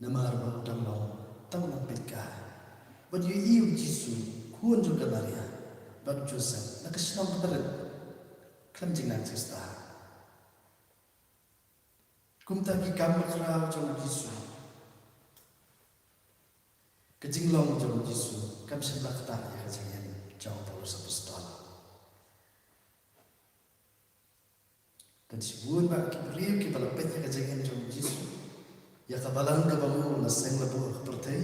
Namar ba u dang long tang u nongpeitkai bad u ïohi ïa U Jisu, khun jong ka Maria bad u Joseph, na ka shnong kaba rit khlem jingnang jingstad. Kumta ki kam bakhraw jong U Jisu, ka jinglong jong U Jisu, kam shym la ktah ïa ka jingim jong u Paulus Apostol. Don shibun bah ki briew kiba la peit ïa ka jingim jong U Jisu, ïa ka balang kaba mut u la seng la buh ha ka pyrthei,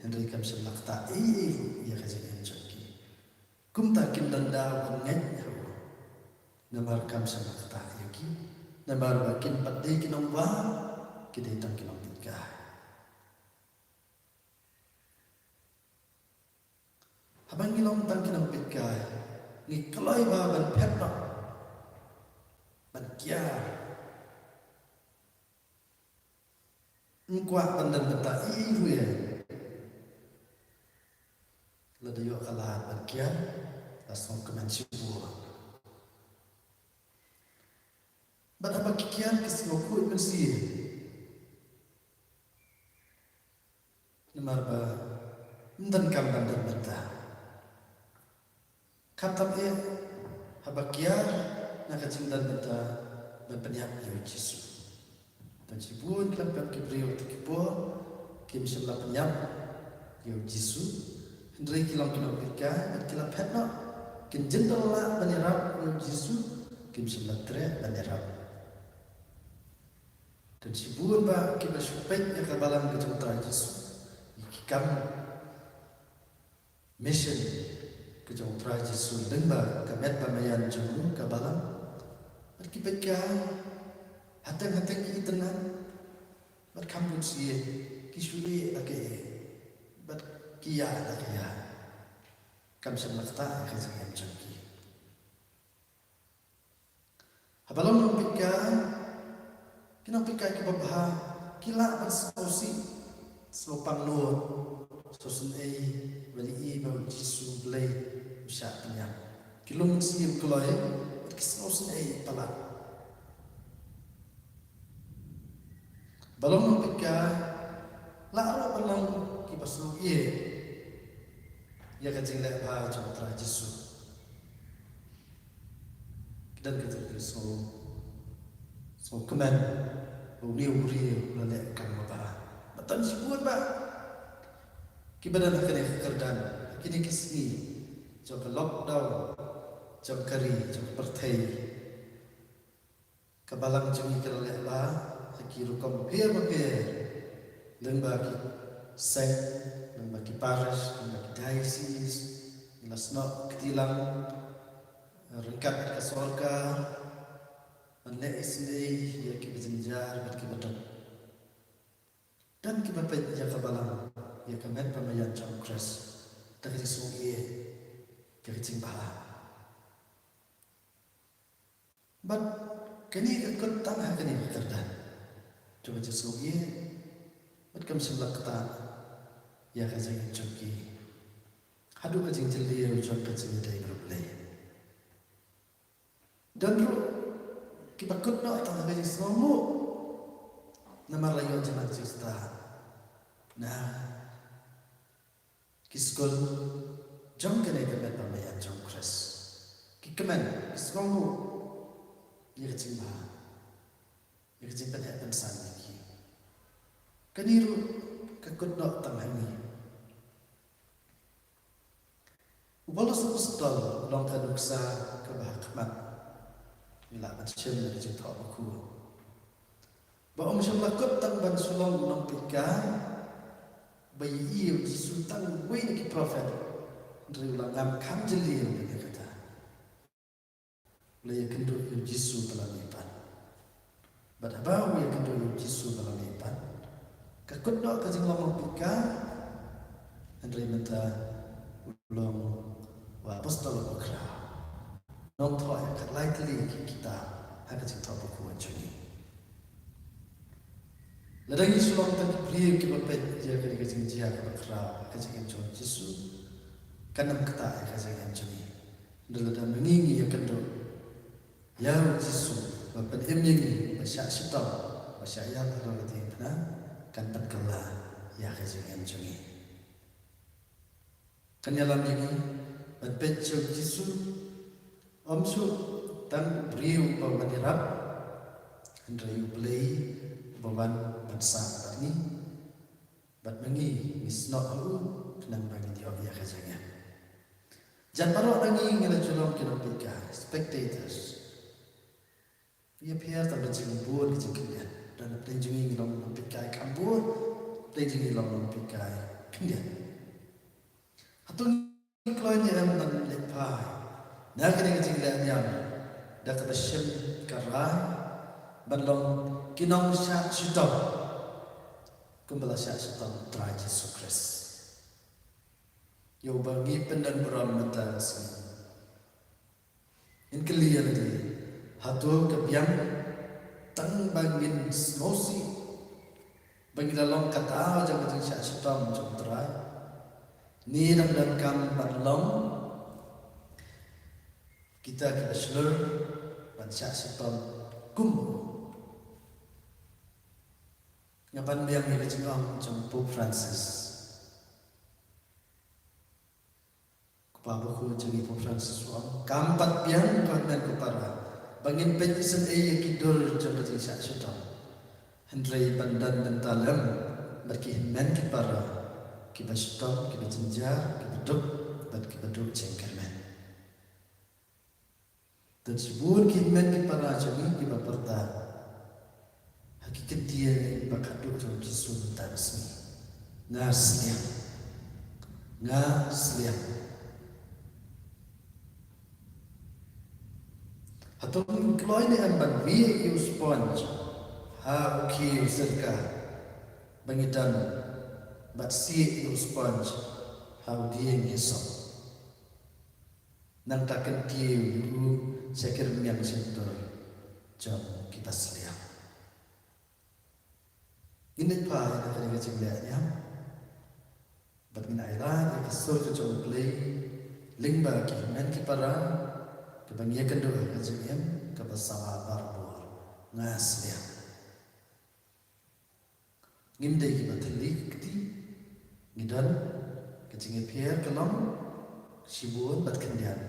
hynrei kam shym la ktah ei ei ruh ïa ka jingim jong ki. Kumta kim don daw ban ngeit ha u, namar kam shym la ktah ïa ki, namar ba kim pat dei ki nongwad, ki dei tang ki nongpeitkai. Haba ngi long tang ki nongpeitkai, ngi kloi bha ban phet noh, ban kiar. Ngim kwah ban don bynta ei ei ruh ïa. Lada ïoh ka lad ban kiar, la sngewkmen shibun. Bad haba ki kiar ki sngewkhuid mynsiem. Namar ba ym donkam ban don bynta. Khamtam eh haba kiar na ka jingdon bynta ban pynïap ïa U Jisu. Don shibun khlem pep ki briew ha kito ki por kim shym la pynïap ïa U Jisu, hynrei ki long ki nongpeitkai bad ki la phet noh. Kim jin don lah ban ïarap ïa U Jisu, kim shym la treh ban ïarap. Don shibun bah kiba shu peit ïa ka balang ka jong U Trai Jisu, ïa ki kam mission ka jong U Trai Jisu lyngba ka met ba maïan jong u, ka balang. Bad ki peitkai hateng hateng ki itynnad, bad kham bun sien ki shu ïeh la ka ïeh bad ki ïaid la ka ïaid. Kam shym la ktah ïa ka jingim jong ki. Haba long nongpeitkai, ki nongpeitkai kiba bha ki lah ban sngewsih, Sngewpang nud, sngewsynei, ba la ïohi ba u Jisu Blei u shah pynïap. Ki lum mynsiem kloi, bad ki sngewsynei palat. Ba long nongpeitkai, la ruh ba long kiba sngew ïeit ïa ka jingleh bha jong u Trai Jisu. Ki don ki jingkyrkhu, sngewkmen ba une u briew u la leh kam kaba bha. Bad don shibun bah kiba don ha kane ka kyrdan, ha kine ki sngi jong ka lockdown jong ka ri, jong ka pyrthei. Ka balang jong ngi ka la leh bha ha ki rukom bapher bapher, lyngba ki seng, lyngba ki parish, lyngba ki diocese. Ngi la snoh kti lang ryngkat ka sorkar ban leh isynei ïa kiba jynjar bad kiba duk. Don kiba peit ïa ka balang, ïa ka met bamaian jong u Khrist, da ka jingsngewsih, da ka jingbha. Bad kane ka kut tang ha kane ka kyrdan jong ka jingsngewsih, bad kam shym la ktah ïa ka jingim jong ki haduh ka jingjylliew jong ka jingïadei bad U Blei. Don ruh kiba kut noh tang ha ka jingsngewnguh namar la ïoh jingstad na ki skul jong kane ka met bamaian jong u Khrist. Ki kmen, ki sngewnguh ïa ka jingbha, ïa ka jingpynheh pynsan ïa ki. Kane ruh ka kut noh tang ha ngi. U Paulus Apostol u long ka nuksa kaba ha khmat, ngi lah ban shem na ka Jingthoh Bakhuid, ba um shym la kut tang ban shu long u nongpeitkai ba ïohi ïa u Jisu tang uwei na ki prophet, hynrei u la ngam kham jylliew ïa kata. U la ïakynduh ïa u Jisu ba la mihpat. Bad haba u ïakynduh ïa u Jisu ba la mihpat, ka kut noh ka jinglong nongpeitkai, hynrei mynta u long u apostol bakhraw, nongthoh ïa ka lai tylli ki kitab ha ka Jingthoh Bakhuid jong ngi. Lada ngi shu long tang ki briew kiba peit ïa kane ka jingjia kaba khraw ha ka jingim jong u Jisu, kan ym ktah ïa ka jingim jong ngi. Hynrei lada ma ngi ngi ïakynduh ïa u Jisu ba pynim ïa ngi, ba shah shitom, ba shah ïaid halor ka diengphna, kan pynkylla ïa ka jingim jong ngi. Kan ïalam ïa ngi ban peit sha u Jisu, ym shu tang u briew uba wan ïarap, hynrei U Blei uba wan ban sah bad ngi. Bad ma ngi ngi snoh ha u khnang ba ngin ïoh ïa ka jingim. Jan baroh na ngi ngi la ju long ki nongpeitkai, spectators. Ïapher tang ka jingbun ka jingkhyndiat. Da na pdeng jong ngi ngi long nongpeitkai kham bun, pdeng jong ngi long nongpeitkai khyndiat. Hato ngi kloi ne em ban leh phai na kane ka jingleh niam da kaba shim ka rai ban long ki nongshah shitom kumba la shah shitom u Trai Jisu Khrist, ïa uba ngi pyndon burom mynta ka sngi? Ngin kylli ïa lade, hato ka biang tang ba ngin sngewsih ba ngi la long ka daw jong ka jingshah shitom jong u Trai, ne dang donkam ban long kita kiba shlur ban shah shitom kum u? Nga pan biang ïa ka jingong jong u Pope Francis. Ko Pa Bakhuid jong ngi Pope Francis u ong, kam pat biang, ko hynmen ko para, ba ngin peit isynei ïa ki dur jong ka jingshah shitom, hynrei ban don bynta lem bad ki hynmen ki para kiba shitom, kiba jynjar, kiba duk bad kiba duh jingkyrmen. Don shibun ki hynmen ki para jong ngi kiba pyrta ha ki kyntien ba khatduh jong u Jisu mynta ka sngi: Nga sliang, nga sliang. Hato ngin kloi ne em ban wieh ïa u sponge ha u khie u sirka ba ngi don, bad sieh ïa u sponge ha u dieng hisop? Nangta kyntiew ïa u sha ki rmiang shyntur jong kiba sliang. Ngin leit phai na kane ka jingleh niam. Bad ngin ai lad ïa ka sur ka jong U Blei lyngba ki hynmen ki para, kaba ngi ïakynduh ha ka jingim kaba samla barabor. Nga sliang. Ngim dei kiba thylli kti, ngi don, ka jingïapher ka long shibun bad khyndiat.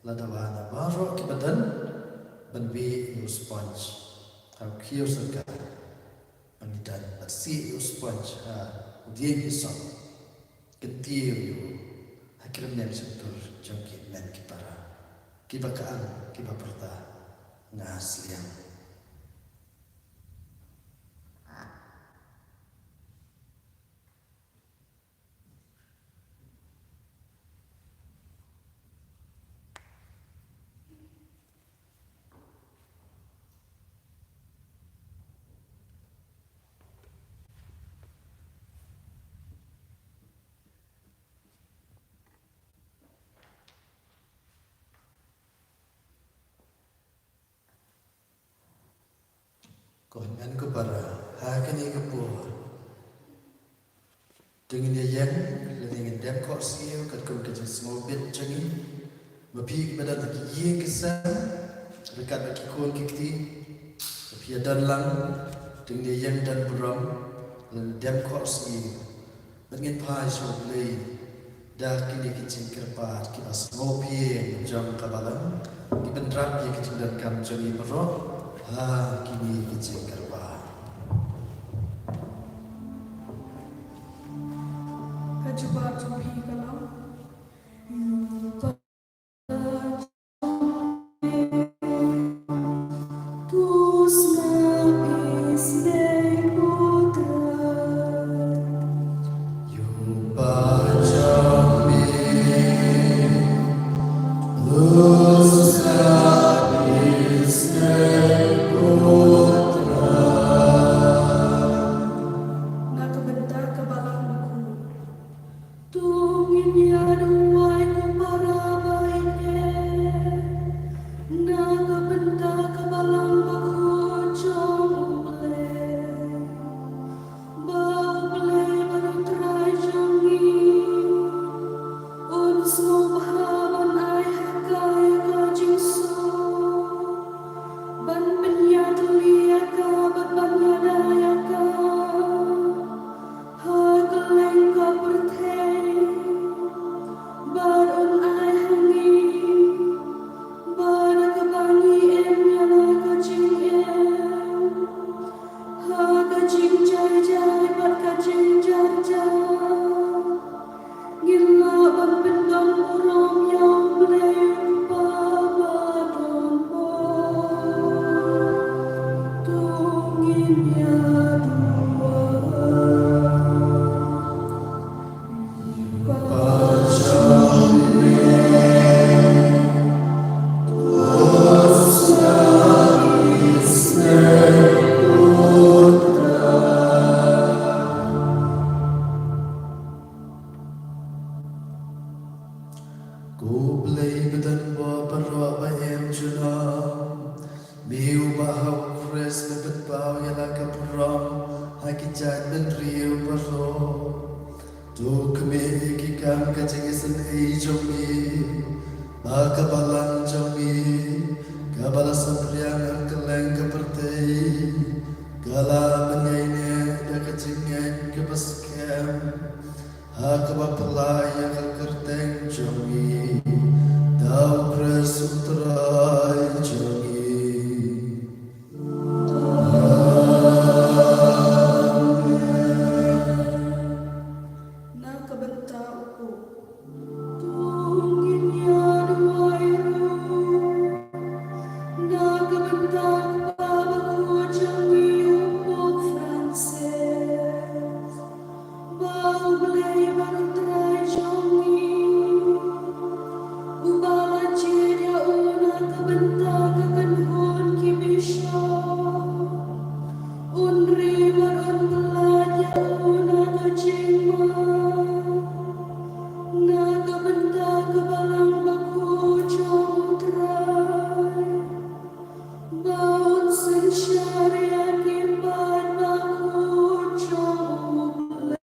Lada wan baroh kiba don ban beh ïa u sponge ha u khiew sorkar, ba ngi don bad sieh ïa u sponge ha u dieng ïasong, kyntiew ïa u ha ki rynïeng shyntur jong ki hynmen ki para, kiba kylla, kiba pyrta, nga sliang. Ko hynmen ko para, ha kane ka por, to ngin ïa ïeng lane ngin dem khohsiew katkum ka jingsngewbit jong ngi. Ma phi kiba don ha ki ïing ki sem, ryngkat bad ki khun ki kti, ma phi ïa don lang, to ngin ïa ïeng don burom lane dem khohsiew. Bad ngin phai sha U Blei da kine ki jingkyrpad kiba sngewphieng jong ka balang, ki ban rap ïa ki jingdonkam jong ngi baroh ha kine ki jingkyrpad. Ka jubab jong phi ka long, Na ka bynta ka Balang Bakhuid. To ngin ïa duwai ko para ba ïeit. Na ka bynta ka Balang Bakhuid jong U Blei. Ba U Blei bad U Trai jong ngi un sngewbha ban ai ha ka ïa ka jingsuk, ban pynïatylli ïa ka bad ban ïada ïa ka ha kylleng ka pyrthei, bad un ai ha ngi, bad kaba ngi im ïa la ka jingim, ha ka jingjai jai bad ka jingjar jar, ngin lah ban pyndon burom ïa U Blei U Kpa badonbor. To ngin ïa duwai. Ko Blei badonbor baroh ba im junom, me uba ha U Khrist me pynbeit paw ïa la ka burom ha ki jaitbynriew baroh. To khmih ïa ki kam ka jingisynei jong me, ba ka balang jong me kaba la saphriang ha kylleng ka pyrthei, ka lah ban ïaineh da ka jingngeit kaba skhem ha kaba phylla ïa ka kyrteng jong me, da U Khrist U Trai jong me. Na ka bynta u Pope, to ngin ïa duwai ruh. Na ka bynta u Kpa bakhuid jong ngi u Pope Francis, ba U Blei bad U Trai jong ngi, uba la jied ïa u na ka bynta ka kynhun ki bishop, un ri bad un pyllait ïa u na ka jingma, na ka bynta ka Balang Bakhuid jong U Trai, ba un synshar ïa ki paid bakhuid jong U Blei.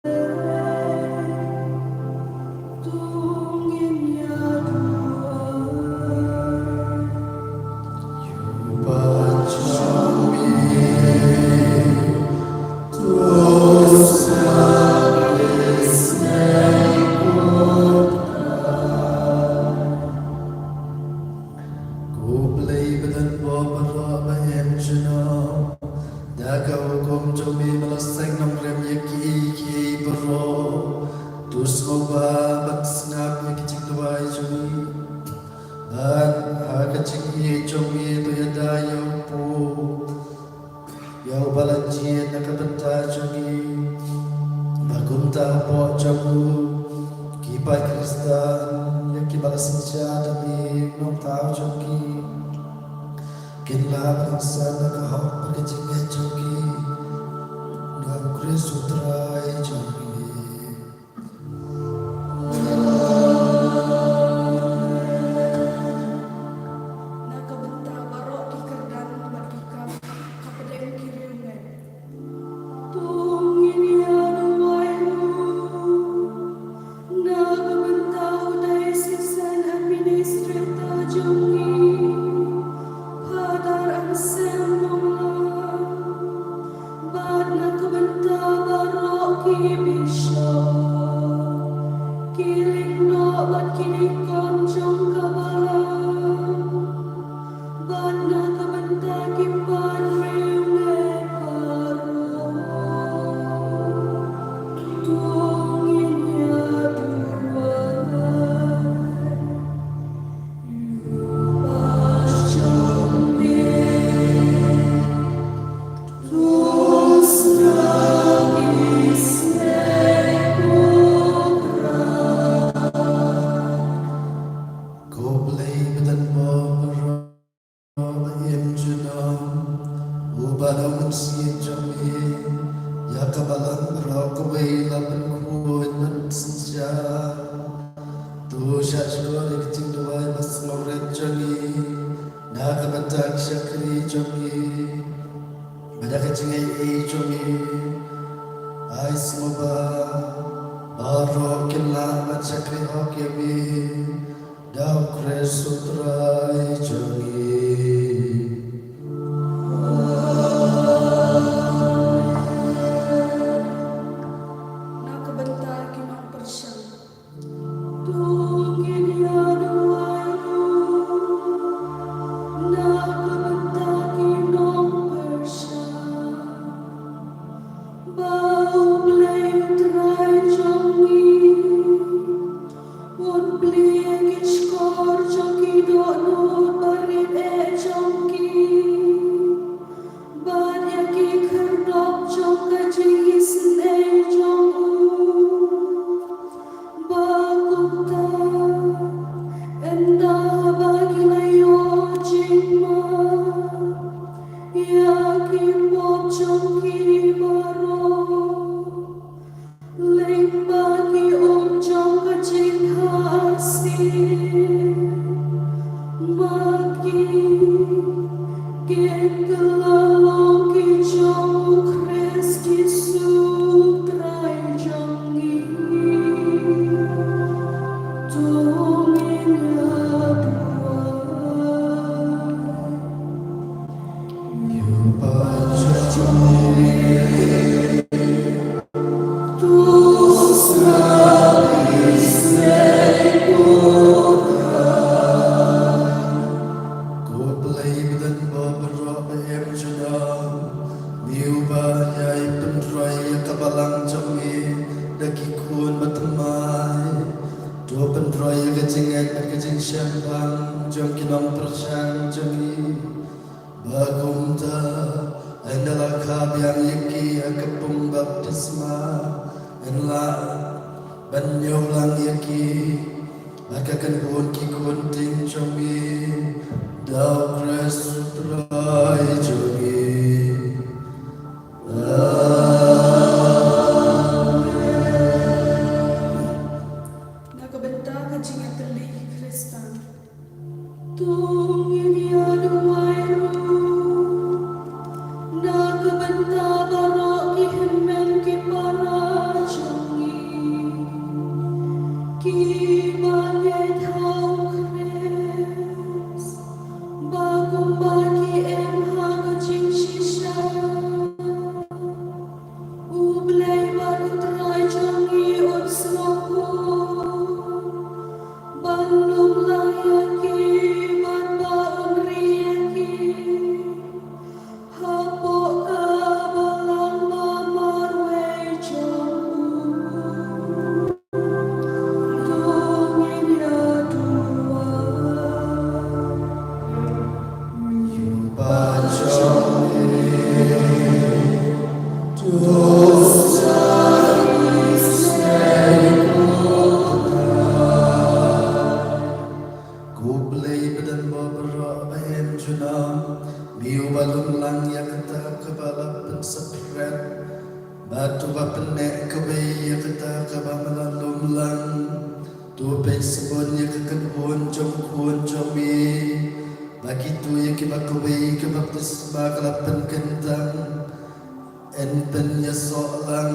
jong u, ki paid Khristan ïa kiba la synshar da me, u Nongthaw jong ki, kin lah ban ïoh san na ka hok bad ka jingngeit jong ki, na U Khrist U Trai jong ngi. Na ka bynta baroh ki kyrdan bad ki kam hapdeng ki riewngeit, to ngin ïa duwai ruh. Na ka bynta u diocesan administrator jong ngi, Father Anselm Mawlai, bad na ka bynta baroh ki bishop, ki lyngdoh bad ki deacon jong ka balang, bad na ka bynta ki paid riewngeit baroh, to ngin ïa duwai. Ko Blei ba don bor baroh, ba im junom, uba long mynsiem jong me, ïa ka balang baroh kawei la pynkhuid ban synshar. To shah shkor ïa ka jingduwai ba sngewrit jong ngi na ka bynta ki shakri jong ngi bad ïa ka jingaiei jong ngi. Ai sngewbha baroh kin lah ban shakri hok ïa me, da U Khrist U Trai jong ngi. Na ka bynta ki nongpyrshang, to ngin ïa duwai ruh. Na ka bynta ki nongpyrshang, ba U Blei U Trai jong ngi un plie ïa ki shkor jong ki dohnud barit eh jong ki, bad ïa ki khyrdop jong ka jingisynei jong u. Ba kumta, ynda ba ki la ïoh jingma ïa ki pop jong ki baroh, lyngba ki um jong ka jingkhasi, ma ki kin kylla long ki jong U Khrist Jisu Trai jong ngi. To ngin ïa duwai. Ko Blei ba don bor baroh ba im junom, me uba ïai pynroi ïa ka balang jong me da ki khun bathymmai, to pynroi ïa ka jingngeit bad ka jingshemphang jong ki nongpyrshang jong me. Ba kumta, ynda la kha biang ïa ki ha ka pung baptisma, yn lah ban ñiew lang ïa ki bad ka kynhun ki khun ktien jong me, da U Khrist U Trai jong ngi. Amen. Na ka bynta ka jingïatylli ki Khristan, to ngin ïa duwai ruh. Na ka bynta baroh ki hynmen ki para jong ngi, kiba ngeit ha U Khrist, ba kumba ki im ha ka jingshisha, U Blei bad U Trai jong ngi un sngewthuh ban lum lang ïa ki bad ba un ri ïa ki hapoh ka balang ba marwei jong u. To ngin ïa lang. To peit sbun ïa ka kynhun jong u Khun jong me, ba kito ïa kiba kawei ka baptisma ka la pynkyntang. Yn pynïasoh lang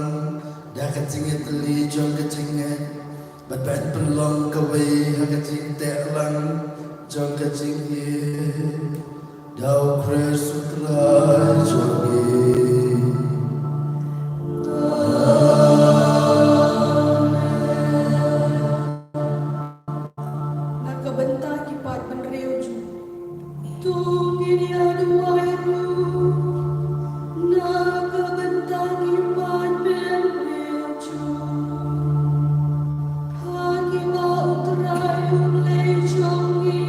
da ka jingïatylli jong ka jingngeit, bad ba yn pynlong kawei ha ka jingteh lang jong ka jingim. Da U Khrist U Trai jong ngi. Na ka bynta ki paid bynriew jong u, to ngin ïa duwai ruh. Na ka bynta ki paid bynriew jong u, ha kiba U Trai U Blei jong ngi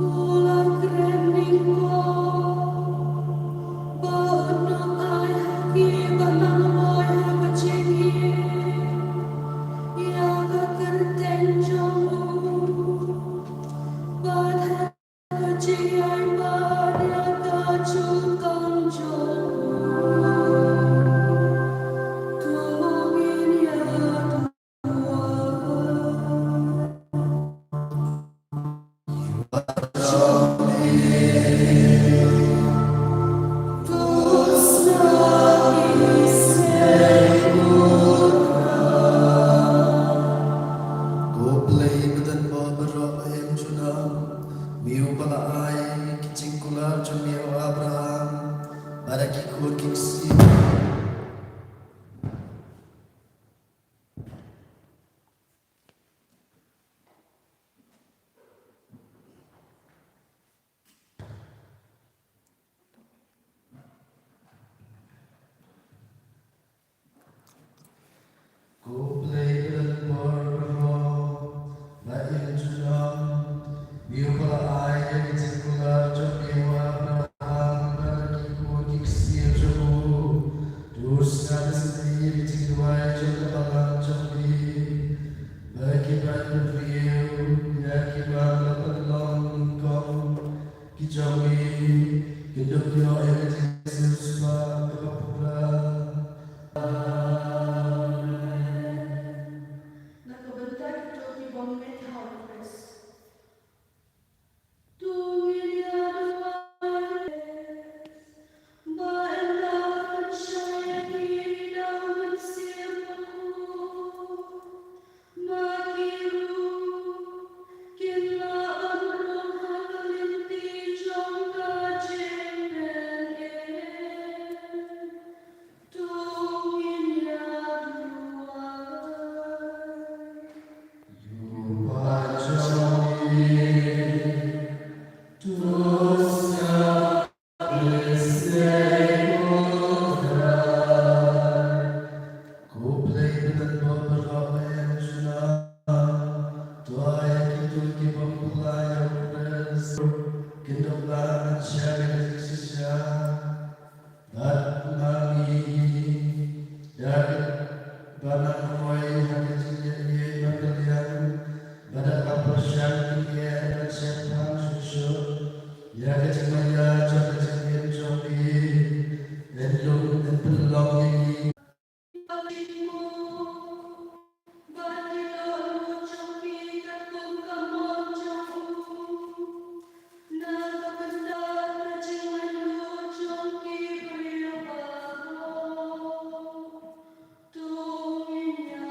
u la kren nyngkong, ba un ïoh ai ha kiba nang roi ha ka jingim ïa ka kyrteng jong u, bad ha ka jingïaibad ïa ka jutang jong u. To ngin ïa duwai. Ko Blei ba don bor baroh, em junom, me uba la ai ki jingkular jong me, O Abraham, bad ïa ki khun ki ksiew. Ko Blei ba don bor baroh, la im junom, me uba la ai ïa ki jingkular jong me, O Abraham, bad ïa ki khun ki ksiew jong u. To sngap ïa ki jingduwai jong ka balang jong me, ba ki paid bynriew ïa kiba me la pynlong nyngkong ki jong me kin ïoh ïa ka jingsiewspah kaba pura. Amen. Na ka bynta kito ki bym mih ha U Khrist, to ngin ïa duwai. Ba ynda pynshai ïa ki da U Mynsiem Bakhuid, ma ki ruh kin lah ban rung ha ka lynti jong ka jingpynim. To ngin ïa duwai. Ïa u paid jong me, to sngap. Ko Blei ba don bor baroh, em junom, to ai ïa kito ki bym pynlait ïa U Khrist kin ïoh ban shah ïa ka jingshisha. Bad ma ngi, ïa kiba nang roi ha ka jingïaid bad ka liang, bad haba pyrshang kin ïa ban shemphang shuh shuh ïa ka jingmaïa jong ka jingim jong ngi, yn lum, yn pynlong ïa ngi. Bad ïa ki dohnud jong phi katkum ka mon jong u. Na ka bynta ka jinglaitluid jong ki briew baroh. To ngin ïa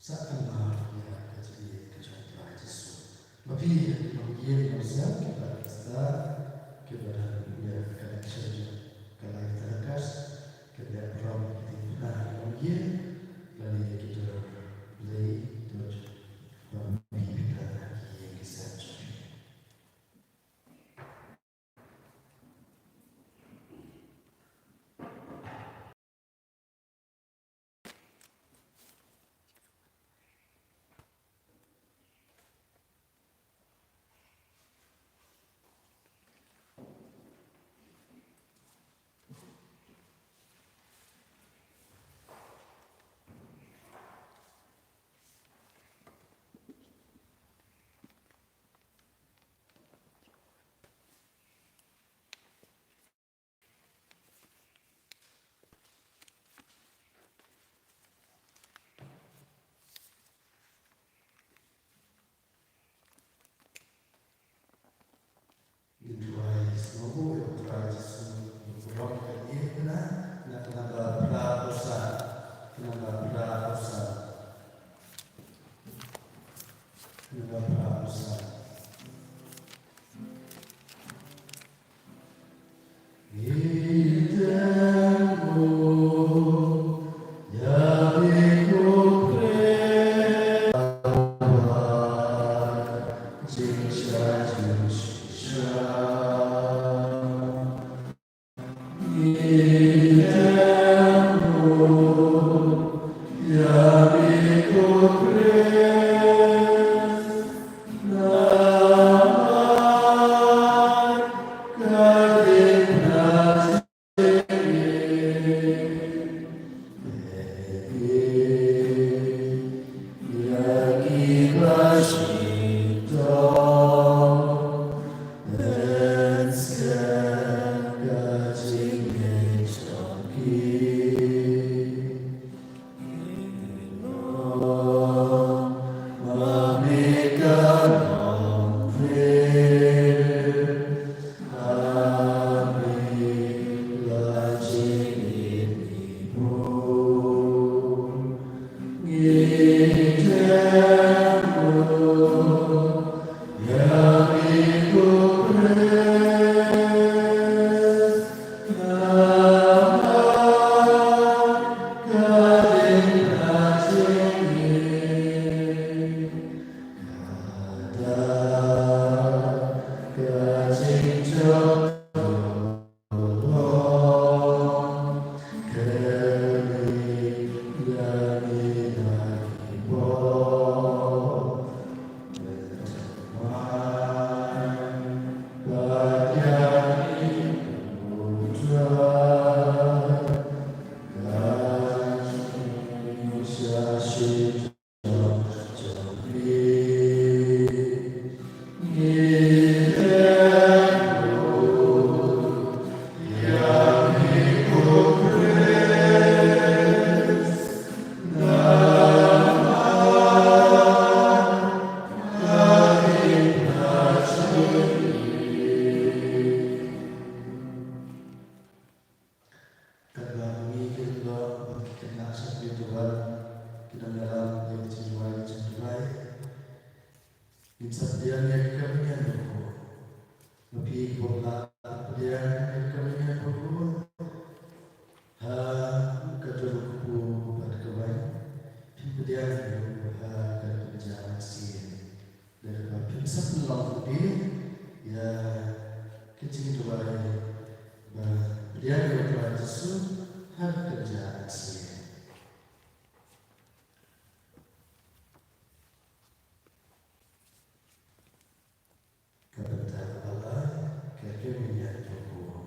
Sa kynmaw ïa ka jingïeit ka jong u Trai Jisu. Ma phi ïa ki longïing longsem kiba Khristan kiba don ïa ka connection jong ka live telecast, ka dei burom ki diengphna ki longïing lane ki dorbar Blei, to ba ma phi phi don ha ki ïing ki sem jong phi. Ngin duwai sngewbha ïa u Trai Jisu, ïa u Trai ka ïing na, na ka namba phra u Salm, ka namba phra u Salm, ka namba phra u Salm. Katba ma ngi ki lyngdoh bad ki khynnah shakri Tubal ki dang ïalam ïa ka jingduwai ka jingduwai, ngin sa pdiang ïa ka kyrteng jong U Blei. Ma phi kiba la pdiang ïa ka kyrteng jong U Blei ha ka jong ka kpu bad ka waiñ, phin pdiang ïa U ha ka kyrteng jong U Jisu. Dei ba phin sa pynlong phi ïa ka jingduwai ba pdiang ïa U Trai Jisu ha ka kyrteng jong U Jisu. Ka bynta ba la ka kyrteng jong U Blei.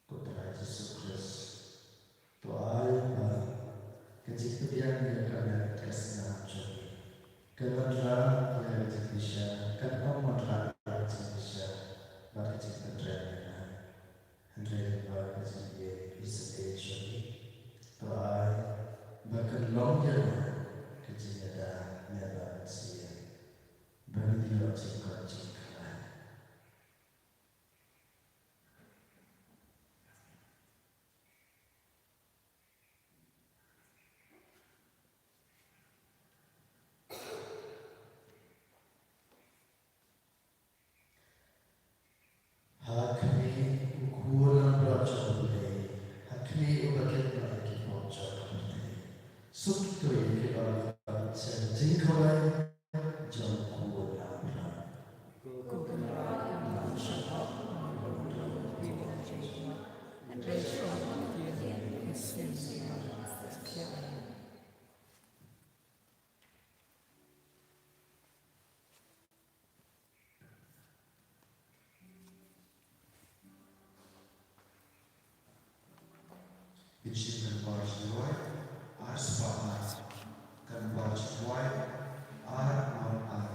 Ko Trai Jisu Khrist, to ai ba ka jingpdiang ïa ka met ka snam jong ngi kan wanrah ïa ka jingbishar, kan ym wanrah ïa ka jingbishar bad ka jingpynrem ïa ngi. Hynrei lyngba ka jingïeit, ka jingïeit jong ngi, to ai ba kan long ïa ngi ka jingïada ne ba ka jingïeit ba ngi ïoh jingkoit jingkhuslai. Ha khmih u khun langbrot jong U Blei, ha khmih uba kit noh ïa ki pop jong ka pyrthei. Suk ïa kito kiba la khot sha ka jingkhawai jong u khun langbrot. Ngin shim ka nambor jingduwai ar spah ar, ka nambor jingduwai ar ar ar.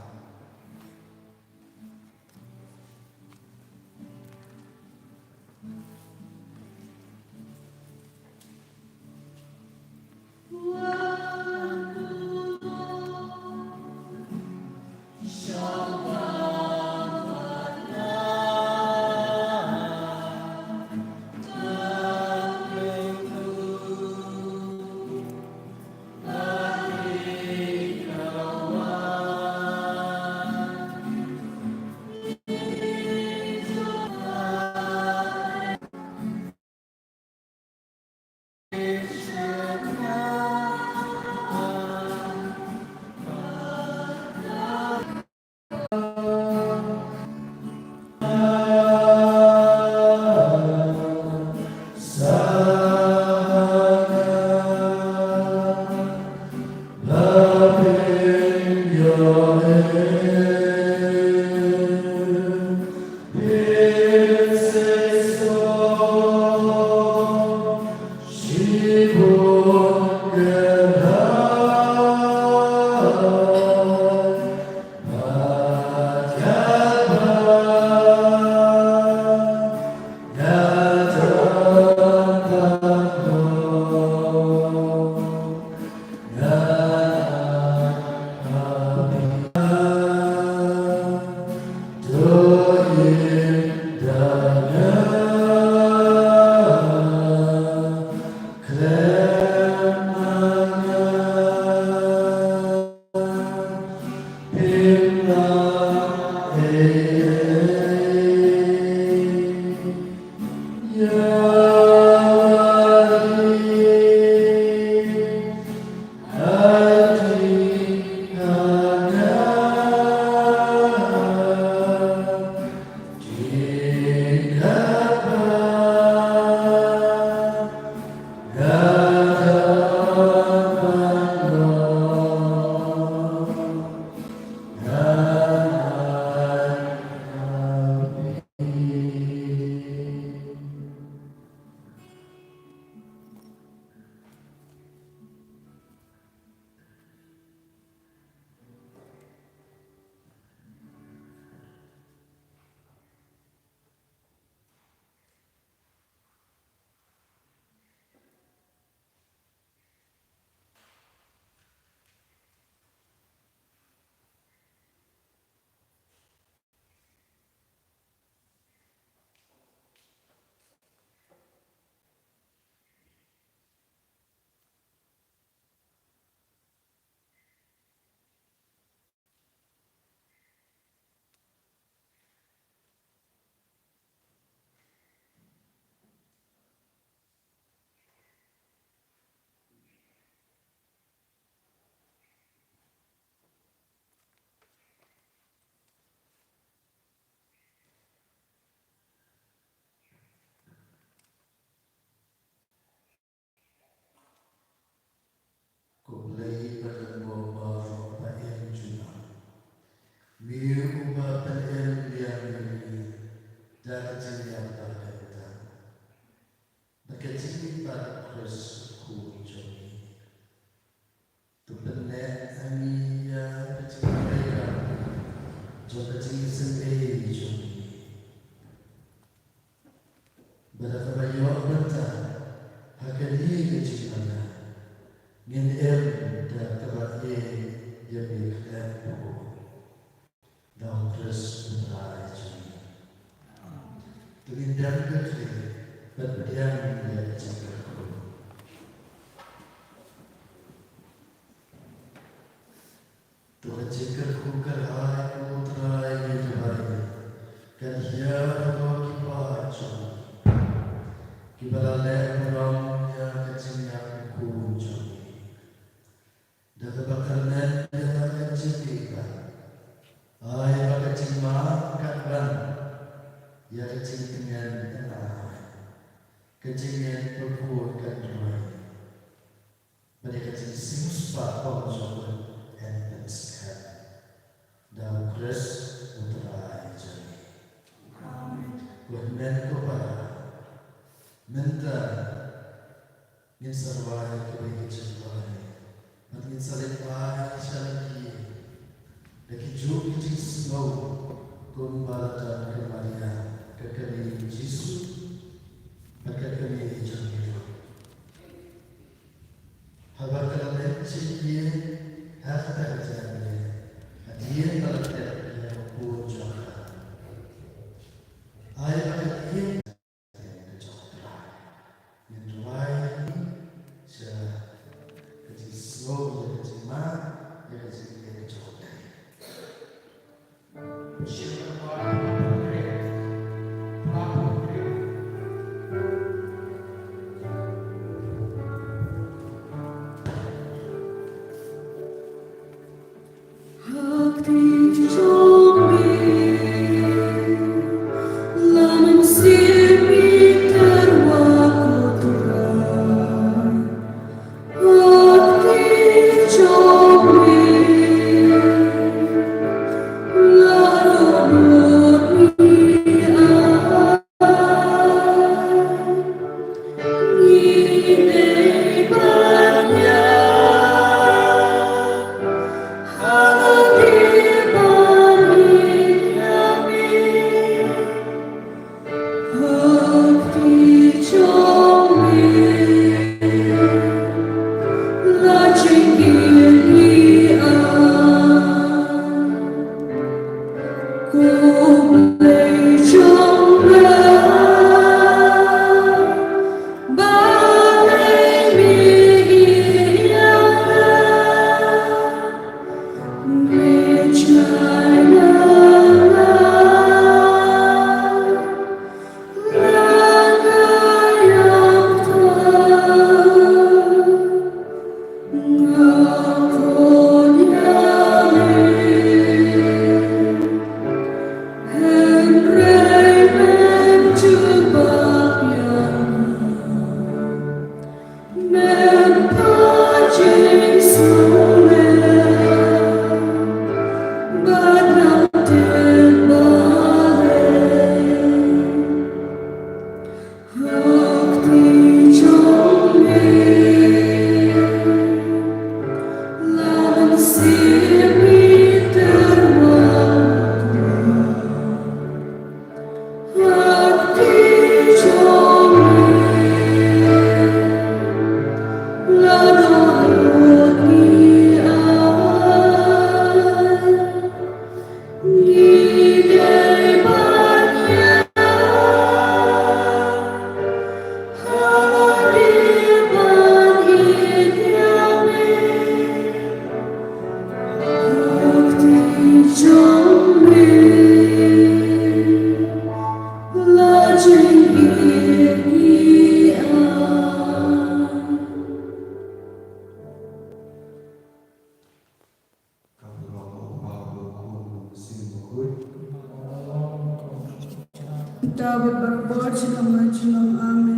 Da u Khrist u Trai jong ngi. To ngin dem kyrteng bad pdiang ïa ka jingkyrkhu. To ka jingkyrkhu kyrhai ko Trai ngi duwai kan hiar ha ki paid jong ngi kiba la leh burom ïa ka jingïakhun jong ngi. Da kaba kyrmen ïa ka jingkyrkhu, ai ba ka jingma kan wan ïa ka jingtngen, ai ka jingngeit pyrkhat kan roi, bad ïa ka jingsiewspah ba jong ka kan pynskhem. Da u Khrist u Trai jong ngi. Amen. Ko hynmen ko para, mynta ngin sa rwai kawei ka jingduwai bad ngin sa leit ai sha la ki da ki juh ki jingsngew kumba la don ka Maria ka kmie Jisu bad ka kmie jong ngi ruh. Haba ka la leit sha ki ha kata ka jingïaid, hadien ba la tep ïa ka khun jong ka, ai ba ka ïeng ka jong ka Trai. Ngin duwai sha ka jingsngew ïa ka jingma ïa ka jingïaid ka jong ka Trai. Amen.